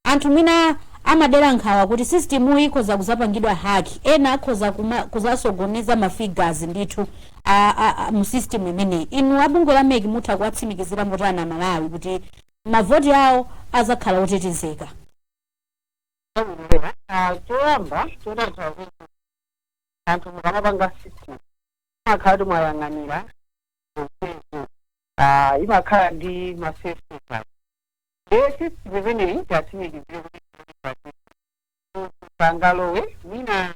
anthu mwina amadera nkhawa kuti system ikhoza kuzapangidwa hack, ena akhoza kuzasokoneza ma figures ndithu mu system imeneyi. Inu abungwe la MEC mutha kuwatsimikizira motani Amalawi kuti mavoti awo azakhala otetezeka?
Choyamba chotanthauza kuti anthu mukamapanga system imakhala kuti mwayang'anira zonsezo, imakhala ndi ma safety guard. Ndiye system imeneyi tatsimikizire kuti pangalowe mwina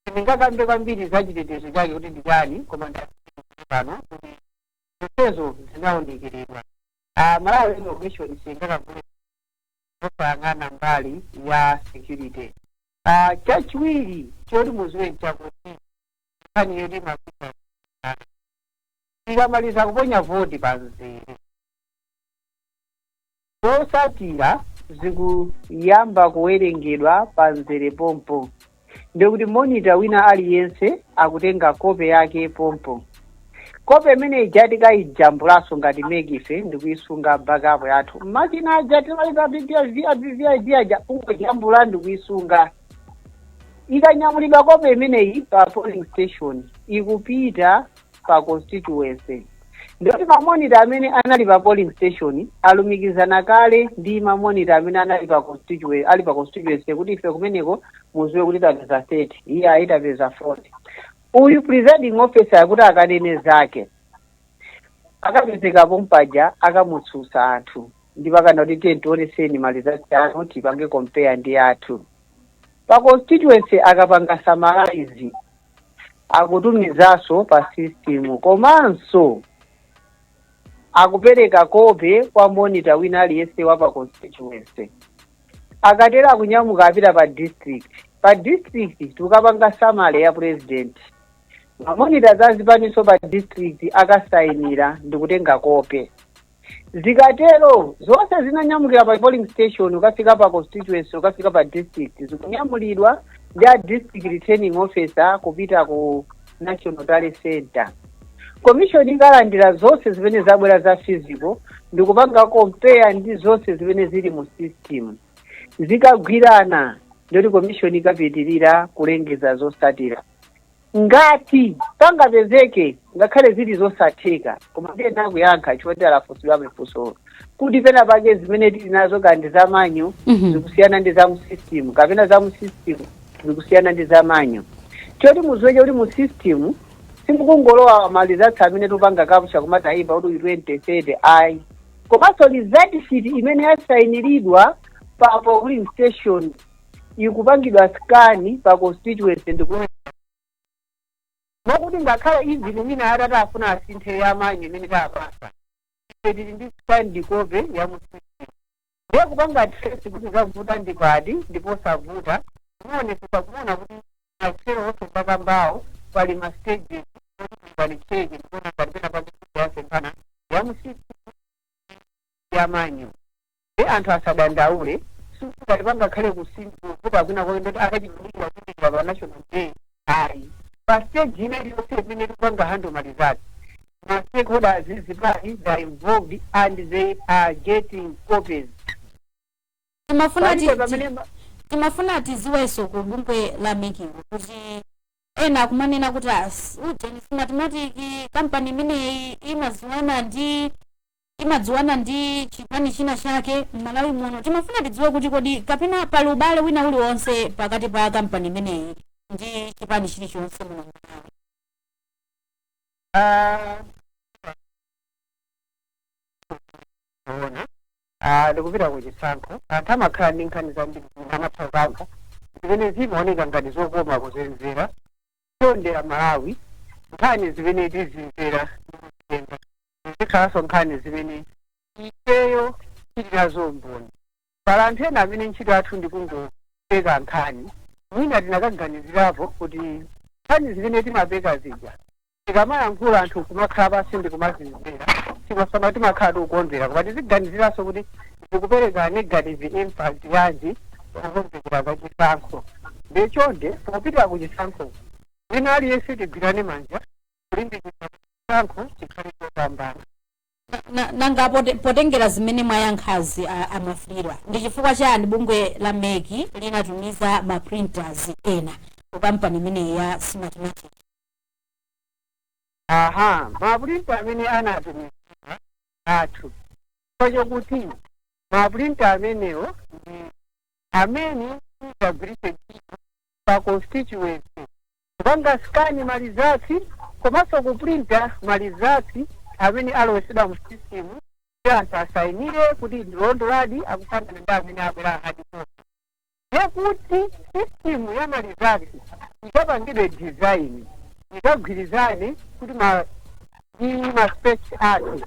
sindingakambe kwambiri za chitetezo chake kuti ndi chani, koma ndatsimikizire pano kuti zonsezo zinaonekeredwa. Malawi Electoral Commission singakagule osayang'ana mbali ya security. Chachiwiri choti muziwe nchakuti nkhani yoti mapita ikamaliza kuponya voti pa mzere, zosatira zikuyamba kuwerengedwa pa mzere pompo, ndikuti monitor wina aliyense akutenga kope yake pompo. Kope imene ija tikayijambulanso ngati MEC ife ndikuyisunga backup yathu. Makina aja timalipa BVID aja, kungojambula ndikuyisunga. Ikanyamulidwa kope imeneyi pa polling station, ikupita pa constituency, ndikuti ma monitor amene anali pa polling station alumikizana kale ndi ma monitor amene anali pa constituency, ali pa constituency, kuti ife kumeneko muziwe kuti tapeza 30, iye ayi tapeza 40. Uyu presiding officer akuti akanene zake, akapezekapo mpaja akamutsutsa anthu ndipo akana kuti tiye tioneseni ma results anu tipange compare ndi athu pa constituency. Akapanga summarize, akutumizanso pa system, komanso akupereka kope kwa monitor wina aliyense wa pa constituency. Akatero akunyamuka apita pa district. Pa district tikapanga summary ya president, ma monitor zazipaniso pa district akasayinira ndikutenga kope. Zikatero zonse zinanyamukira pa polling station, ukafika pa constituency, ukafika pa district, zikunyamulidwa ndi a district returning officer kupita ku National Tally Center. Commission ikalandira zonse zimene zabwera za physical ndikupanga compare ndi zonse zimene zili mu system. Zikagwirana ndoti commission ikapitirira kulengeza zotsatira. Ngati pangapezeke, ngakhale zili zosatheka, koma ndiye nakuyankha chifukwa alafunsidwa mafunso kuti pena pake zimene tili nazo kandi za manual zikusiyana ndi za mu system, kapena za mu system zikusiyana ndi za manual. Choti muziweche kuti mu system simukungolowa ma results amene tupanga capture kumataipa kuti uyu 20, 30, ayi, komanso result sheet imene yasayiniridwa pa polling station ikupangidwa scan pa constituency ndiku mokuti ngakhale even mwina atati afuna asinthe ya manual imene tapasa, ife tili ndi scanned copy ya mu system. Ndiye kupanga trace kuti zavuta ndipati ndiposavuta, muonesesa kuona kuti masero onse mpaka mbawo pali ma stages oti pali check ndikuona palipena pakuyasemphana ya mu system, ya manual. Ndi anthu asadandaule, sikuti pangakhale kuvuta kwina kwake ndoti akachigulira kuita pa National Day, ayi. Pa stage ine iliyonse imene tikupanga handle ma results, ma stakeholders, zipani, they are involved and they are getting copies.
Timafuna
Palibe pamene
timafuna tiziwenso ku bungwe la MEC kuti ena akumanena kuti ujeni Smartmatic, kampani imeneyi imadziwana ndi chipani china chake m'Malawi muno. Timafuna tidziwe kuti kodi kapena pali ubale wina uliwonse pakati pa kampani imeneyi ndi chipani chilichonse muno Malawi?
Ah, ona, ndikupita kuchisankho, anthu amakhala ndi nkhani zambiri amatha zimene zimaoneka ngati zokoma kuzenzera. Chondera Malawi, nkhani zimene tizimvera ndikuzenga zikhalanso nkhani zimene ifeyo tili nazo mboni. Pala anthu ena amene ntchito athu ndikungopeka nkhani. Mwina tinakaganizirapo kuti nkhani zimene timapeka zija, tikamayankhula anthu kumakhala pansi ndikumazimvera, timasama timakhala tikukonzera, koma tiziganiziranso kuti zikupereka negative impact yanji pokonzekera pa chisankho. Ndichonde, popita ku chisankho, wina aliyense tigwirane manja kulimbikitsa chisankho chikhale chopambana.
Nanga potengera zimene mwayankhazi, amafulirwa, ndi chifukwa chani bungwe la MEC linatumiza ma printers ena ku kampani imeneyi ya Smartmatic?
Aha, ma printer amene anatumizidwa athu chokuti ma printer amenewo ndi amene tingagwiritse ntchito pa constituency kupanga scan ma results komanso kuprinta ma results amene alowesedwa mu system kuti anthu asayinire kuti ndilondoladi, akufanana ndi amene abwera hard copy. Yekuti system ya ma results ikapangidwe design, ikagwirizane kuti ma ndi ma specs ake,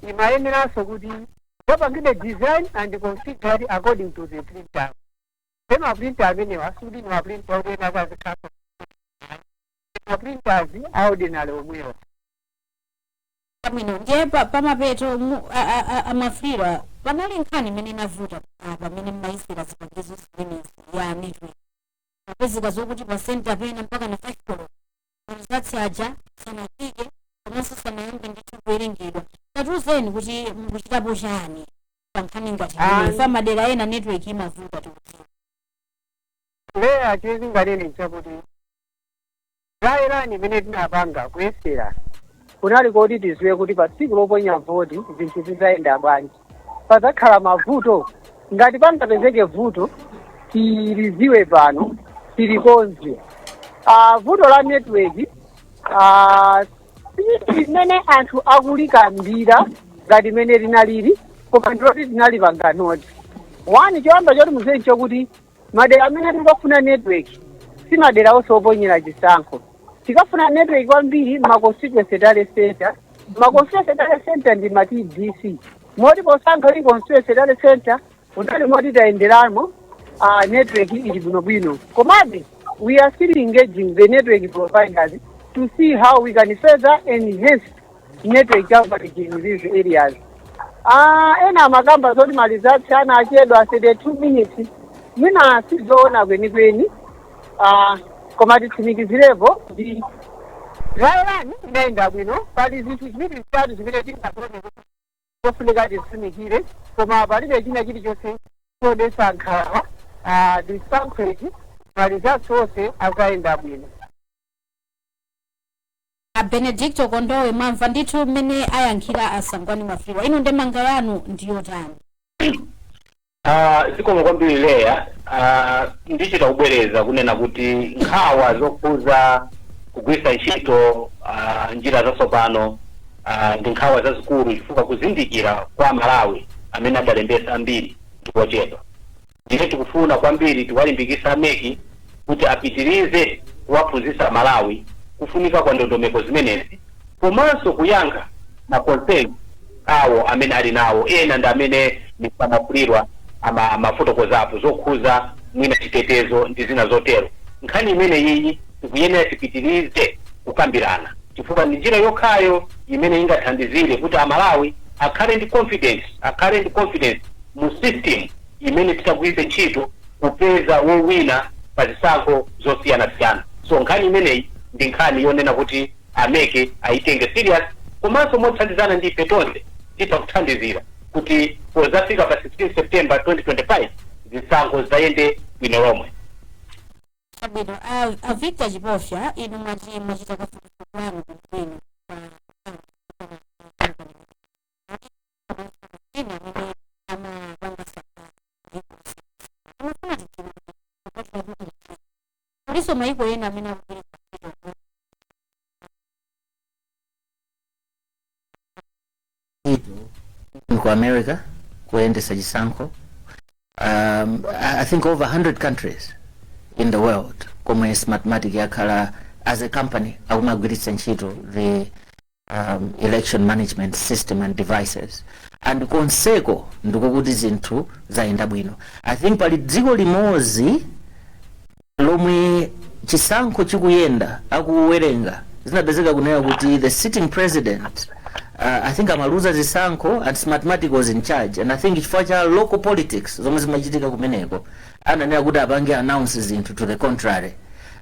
imayeneranso kuti ikapangidwe design and configured according to the printer. The ma printer amenewa sikuti ni ma printer kuti ena akazikhapo, ma printers a ordinary omwewa.
Bwino, ndiye pamapeto amafulirwa, panali nkhani imene inavuta pamene mmayisira zipangizo zimenezi ya network, mapezeka zokuti pa center pena mpaka na 5 koloko results aja sanafike komanso sanayambe ndithu kuwerengedwa. Tatiuzeni kuti mukuchitapo chani pa nkhani ngati imeneyi? Fa madera ena network imavuta, tikudziwa.
Leya, chizinganene chakuti dry run imene tinapanga kuyesera kunali koti tiziwe kuti pa tsiku loponya voti zinthu zizayenda bwanji, pazakhala mavuto. Ngati pangapezeke vuto, tiliziwe pano, tilikonze. Vuto la network si limene anthu akulikambira ngati imene linalili, koma ndiloti tinalipanga note. One, choyamba choti muziwe chokuti madera amene tikafuna network si madera onse oponyera chisankho. Tikafuna network kwambiri ma constituency tally center. Ma constituency tally center ndi ma TDC, moti posankha ili constituency tally center unali moti tayenderamo, network ili bwinobwino. Komabe we are still engaging the network providers to see how we can further enhance network coverage in these areas. Ena amakamba zoti ma results ana achedwa 32 minutes, mwina sizoona kwenikweni, koma titsimikizirepo ndi dry run inayenda bwino. Pali zinthu ziwiri zitatu zimene tingaone kuti zofunika titsimikire, koma palibe china chilichonse chodetsa nkhawa. Chisankho ichi, ma results onse akayenda bwino.
A Benedicto Kondowe, mwamva ndithu mmene ayankhira a Sangwani Mwafulirwa. Inu ndemanga yanu ndiyotani?
Zikomo kwambiri, Leya. Ndichita kubwereza kunena kuti nkhawa zokhuza kugwiritsa ntchito njira zatsopano ndi nkhawa zazikulu, chifukwa kuzindikira kwa Malawi amene adalembesa ambiri ndikochepa. Ndiye tikufuna kwambiri tiwalimbikisa a MEC kuti apitirize kuwaphunzitsa Malawi kufunika kwa ndondomeko zimenezi, komanso kuyankha ma concern awo amene ali nawo. Ena ndi amene Mwafulirwa amafotokozapo zokhuza mwina chitetezo ndi zina zotero. Nkhani imene iyi tikuyenera tipitirize kukambirana, chifukwa ndi njira yokhayo imene ingathandizire kuti Amalawi akhale ndi confidence mu system imene titagwiritse ntchito kupeza wowina pa zisankho zosiyanasiyana. So nkhani imeneyi ndi nkhani yonena kuti a MEC ayitenge serious, komanso mothandizana ndi ife tonse titha kuthandizira kuti pozafika pa 16 September 2025 zisankho zayende bwino lomwe.
Chabwino. A Victor Chipofya, inu mwati mwachita kafukufuku wanu bwino pa ina amene amapanga amafuna tidziwe, kuliso maiko ena amene akugwiritsa ntchito
Ku America kuyendesa chisankho, I think over 100 countries in the world komwe Smartmatic yakhala as a company akumagwiritsa ntchito the election management system and devices, and konseko ndikokuti zinthu zayenda bwino. I think pali dziko limodzi lomwe chisankho chikuyenda, akuwerenga, zinapezeka kunena kuti the sitting president, I think, amaluza zisankho and Smartmatic was in charge, and I think chifukwa cha local politics zomwe zimachitika kumeneko ananena kuti apange announce zinthu to the contrary.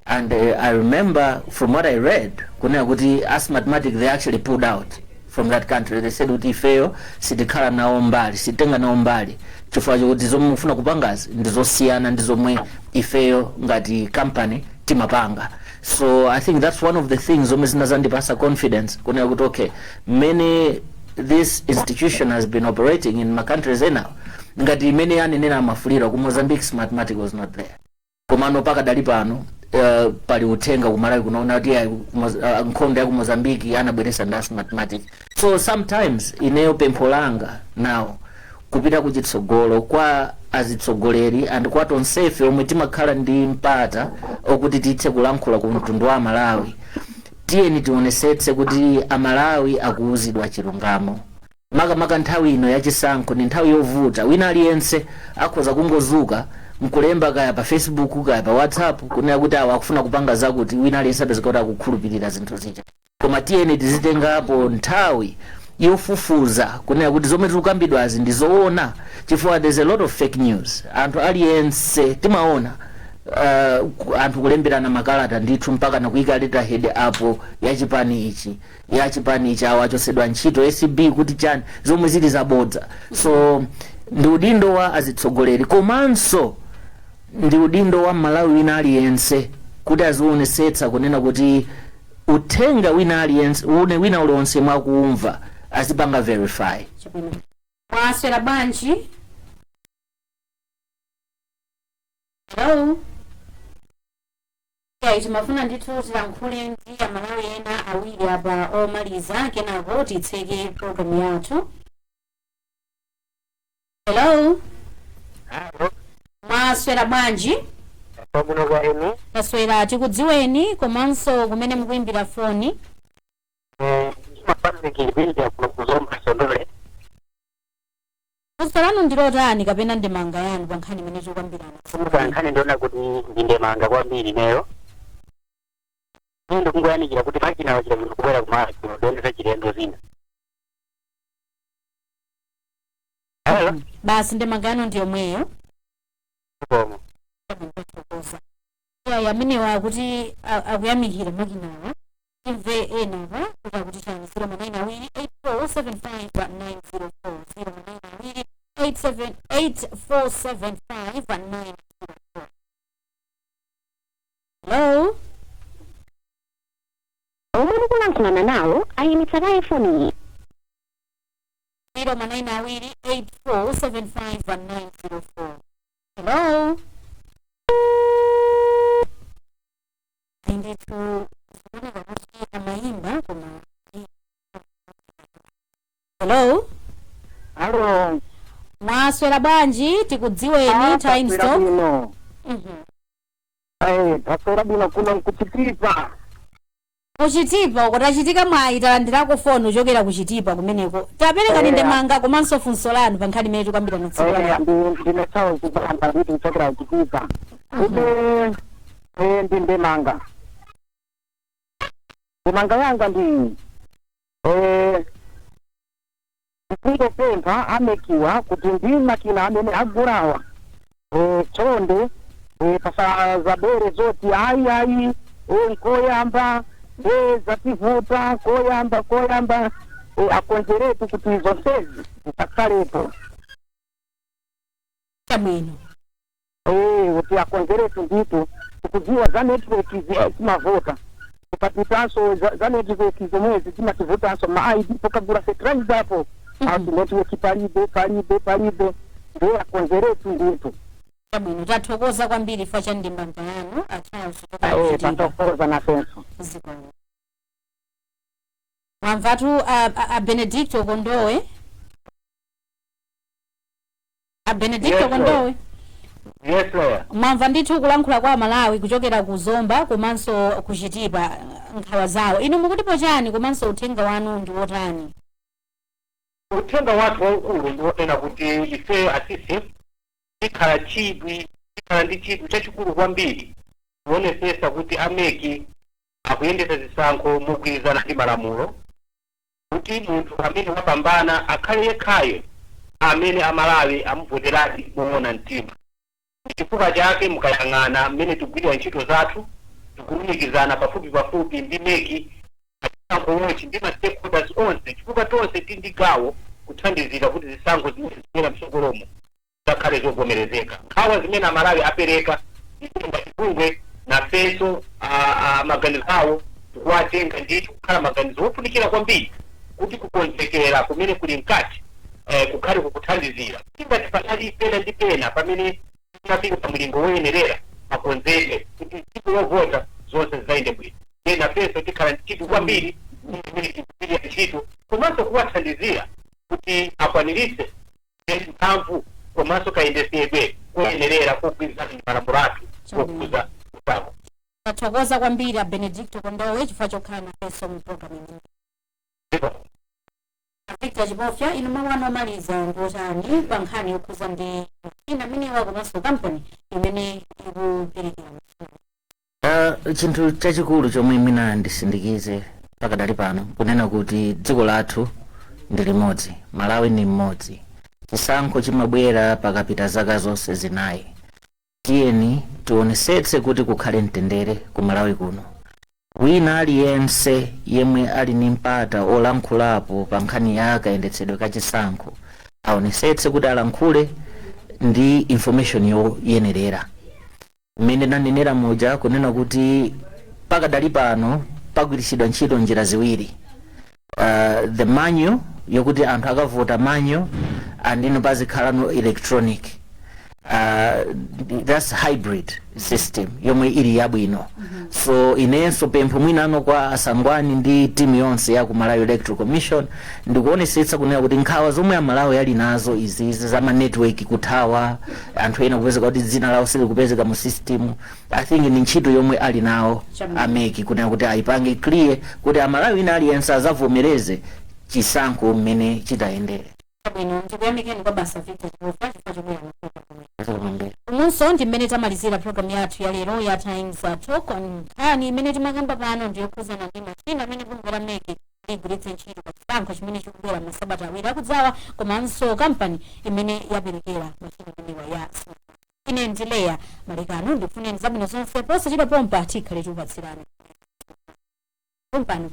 And I remember from what I read kunena kuti a Smartmatic, they actually pulled out from that country. They said kuti ifeyo sitikhala nawo mbali, sititenga nawo mbali, chifukwa chokuti zomwe mufuna kupangazi ndi zosiyana ndi zomwe ifeyo ngati company timapanga. So I think that's one of the things zomwe zinazandipasa confidence kunena kuti okay, mmene this institution has been operating in ma countries ena, ngati imene anenera a Mwafulirwa, ku Mozambique Smartmatic was not there. Komano pakadali pano pali uthenga kumalawi kunaona kuti ayi, nkhondo ya ku Mozambique anabweresa ndi Smartmatic. So sometimes ineyo pempho langa now kupita kuchitsogolo kwa azitsogoleri and kwa tonsefe omwe timakhala ndi mpata okuti tithe kulankhula ku mtundu wa Amalawi, tiyeni tionesetse kuti Amalawi akuwuzidwa chilungamo, makamaka nthawi ino yachisankho. Ni nthawi yovuta, wina aliyense akhoza kungozuka nkulemba kaya pa Facebook, kaya pa WhatsApp, kunena kuti awa akufuna kupanga zakuti. Wina aliyense apezeka kuti akukhulupirira zinthu zija. Koma tiyeni tizitengapo nthawi yofufuza kunena kuti zomwe tikukambidwazi ndi zoona, chifukwa there's a lot of fake news. Anthu aliyense timaona anthu kulemberana makalata ndithu, mpaka nakuyika letterhead apo ya chipani ichi, ya chipani ichi, awo achosedwa ntchito, ACB kuti chani, zomwe zili zabodza. So ndi udindo wa azitsogoleri komanso ndi udindo wa Malawi wina aliyense kuti azionesetsa kunena kuti uthenga wina aliyense une wina uliwonse mwakumva azipanga verify.
Chabwino. Mwaswera bwanji? Hello. Yeah, timafuna ndithu tilankhule ndi Amalawi ena awiri apa omaliza, kenako titseke program yathu. Hello. Mwaswera bwanji?
Pabwino kwa inu?
Taswera. Tikudziweni komanso kumene mukuimbira foni.
Mapazikilipinja kuno kuzomba Sondole.
Funso lanu ndilotani kapena ndemanga yanu pa nkhani imene tikukambirana?
Pa nkhani ndiona kuti ndindemanga kwambiri ineyo. Ine ndikungoyamikira kuti makina wachita bwino kubwera kumalawi kuno, ndioneza chilendo zina. Hello.
Basi, ndemanga yanu ndi yomweyo?
Komo.
Chabwino. Ya, amenewa akuti akuyamikira makinawa. Timve ena apa kuti akuti chani. 0manayina 2 8475 904, 0manayina 2 87 8475 904. Hello.
Omwe mukulankhulana nawo ayimitsa kaye foniyi.
0 9 2 8 4 7 5 9 0 4. Hello. Ndithu zikuoneka kuti amayimba koma. Hello.
Alo.
Mwaswera bwanji? Tikudziweni, Times Talk.
Bwino. Taswera bwino kuno nkuchitipa.
Kuchitipa uko tachitika mwayi, talandirako foni uchokera kuchitipa kumeneko. Taperekani ndemanga komanso funso lanu pa nkhani imene tikambirana tsiku la lero.
Ndine Charles Banda nditi kuchokera kuchitipa. Kuti ndi ndemanga. Ndemanga yanga ndi ndikungopempha a MEC wa kuti ndi makina amene agulawa, chonde pasazabere zoti ayi ayi, nkoyamba zativuta koyamba koyamba, akonzeretu kuti zonsezi zisakhalepo.
Chabwino.
Kuti akonzeretu ndithu, tikudziwa za network zimavota kupapitanso za network zomwezi zimativutanso ma ID pokagula fertilizer apo ati network palibe palibe palibe, ndiye akonzeretu ndithu.
Chabwino, tathokoza kwambiri fa cha ndemanga yanu, a Charles kuchokera kuchitipa.
Tathokoza nafenso.
Zikomo. Mwamvatu a Benedicto Kondowe, a Benedicto
Yes,
Kondowe.
Yes, lawyer.
Mwamva ndithu kulankhula kwa Malawi kuchokera ku Zomba komanso kuchitipa, nkhawa zawo. Inu mukutipo chani komanso uthenga wanu ndi wotani?
Uthenga wathu waukulu ndi wonena kuti ife asisi tikhala ndi chidwi chachikulu kwambiri kuonesesa kuti a MEC akuyendetsa zisankho mogwirizana ndi malamulo, kuti munthu amene wapambana akhale yekhayo amene Amalawi amuvoteradi moona mtima. Chifukwa chake mukayang'ana mmene tikugwirira ntchito zathu, tikulumikizana pafupi pafupi ndi MEC, achisankho wonse ndi ma stakeholders onse, chifukwa tonse tili ndi gawo kuthandizira kuti zisankho zimene zibwera mtsogolomo zakhale zovomerezeka. Nkhawa zimene Amalawi apereka, ngati bungwe nafenso maganizo awo tikuwatenga ndithu kukhala maganizo ofunikira kwambiri kuti kukonzekera kumene kuli mkati kukhale kukuthandizira ngati panali pena ndi pena pamene tinafika pa mlingo woyenerera, akonzeke kuti tsiku lovota zonse zizayende bwino. Ndiye nafenso tikhala ndi chidwi kwambiri imene tikugwirira ntchito komanso kuwathandizira kuti akwaniritse mphamvu komanso kayendesedwe koyenerera kogwirizana ndi malamulo athu kokuza kusankho.
Tathokoza kwambiri a Benedicto Kondowe chifukwa chokhala nafenso mu program imene. Victor Chipofya, inu mawu anu omaliza ndiotani pa nkhani yokhuza ndi ina amenewa komanso kampani imene ikuperekera?
Chinthu chachikulu chomwe mwina ndisindikize pakadali pano kunena kuti dziko lathu ndi limodzi, Malawi ndi mmodzi. Chisankho chimabwera pakapita zaka zonse 4. Tiyeni tionesetse kuti kukhale mtendere ku Malawi kuno. Wina aliyense yemwe ali ndi mpata olankhulapo pa nkhani ya kayendetsedwe ka chisankho aonesetse kuti alankhule ndi information yoyenerera. Mmene ndanenera muja kunena kuti pakadali pano pagwiritsidwa ntchito njira ziwiri, the manual yokuti anthu akavota manual and ino pazikhala no electronic, that's hybrid system yomwe ili yabwino. So inenso pempho mwinano kwa asangwani ndi timu yonse ya ku Malawi Electoral Commission ndikuonesetsa kunena kuti nkhawa zomwe Amalawi ali nazo izizi za ma network kuthawa, anthu ena kupezeka kuti dzina lawo silikupezeka mu system, I think ndi ntchito yomwe ali nawo a MEC kunena kuti ayipange clear kuti Amalawi ina aliyense azavomereze chisankho mmene chitayendere.
Bwino, ndikuyamikeni kwa basa, Victor Chipofya, chifukwa chobwera mu program.
Zikomo.
Umunso ndi mmene tamalizira program yathu ya lero ya Times Talk. Nkhani imene timakamba pano ndiyokhuzana ndi machina amene bungwe la MEC ligwiritse ntchito pa chisankho chimene chikubwera masabata 2 akudzawa, komanso kampani imene yaperekera machina amenewa ya Smart. Ine ndileya Malekano, ndikufuneni zabwino zonse. Posachedwa pompa tikhale tikupatsirani pompano.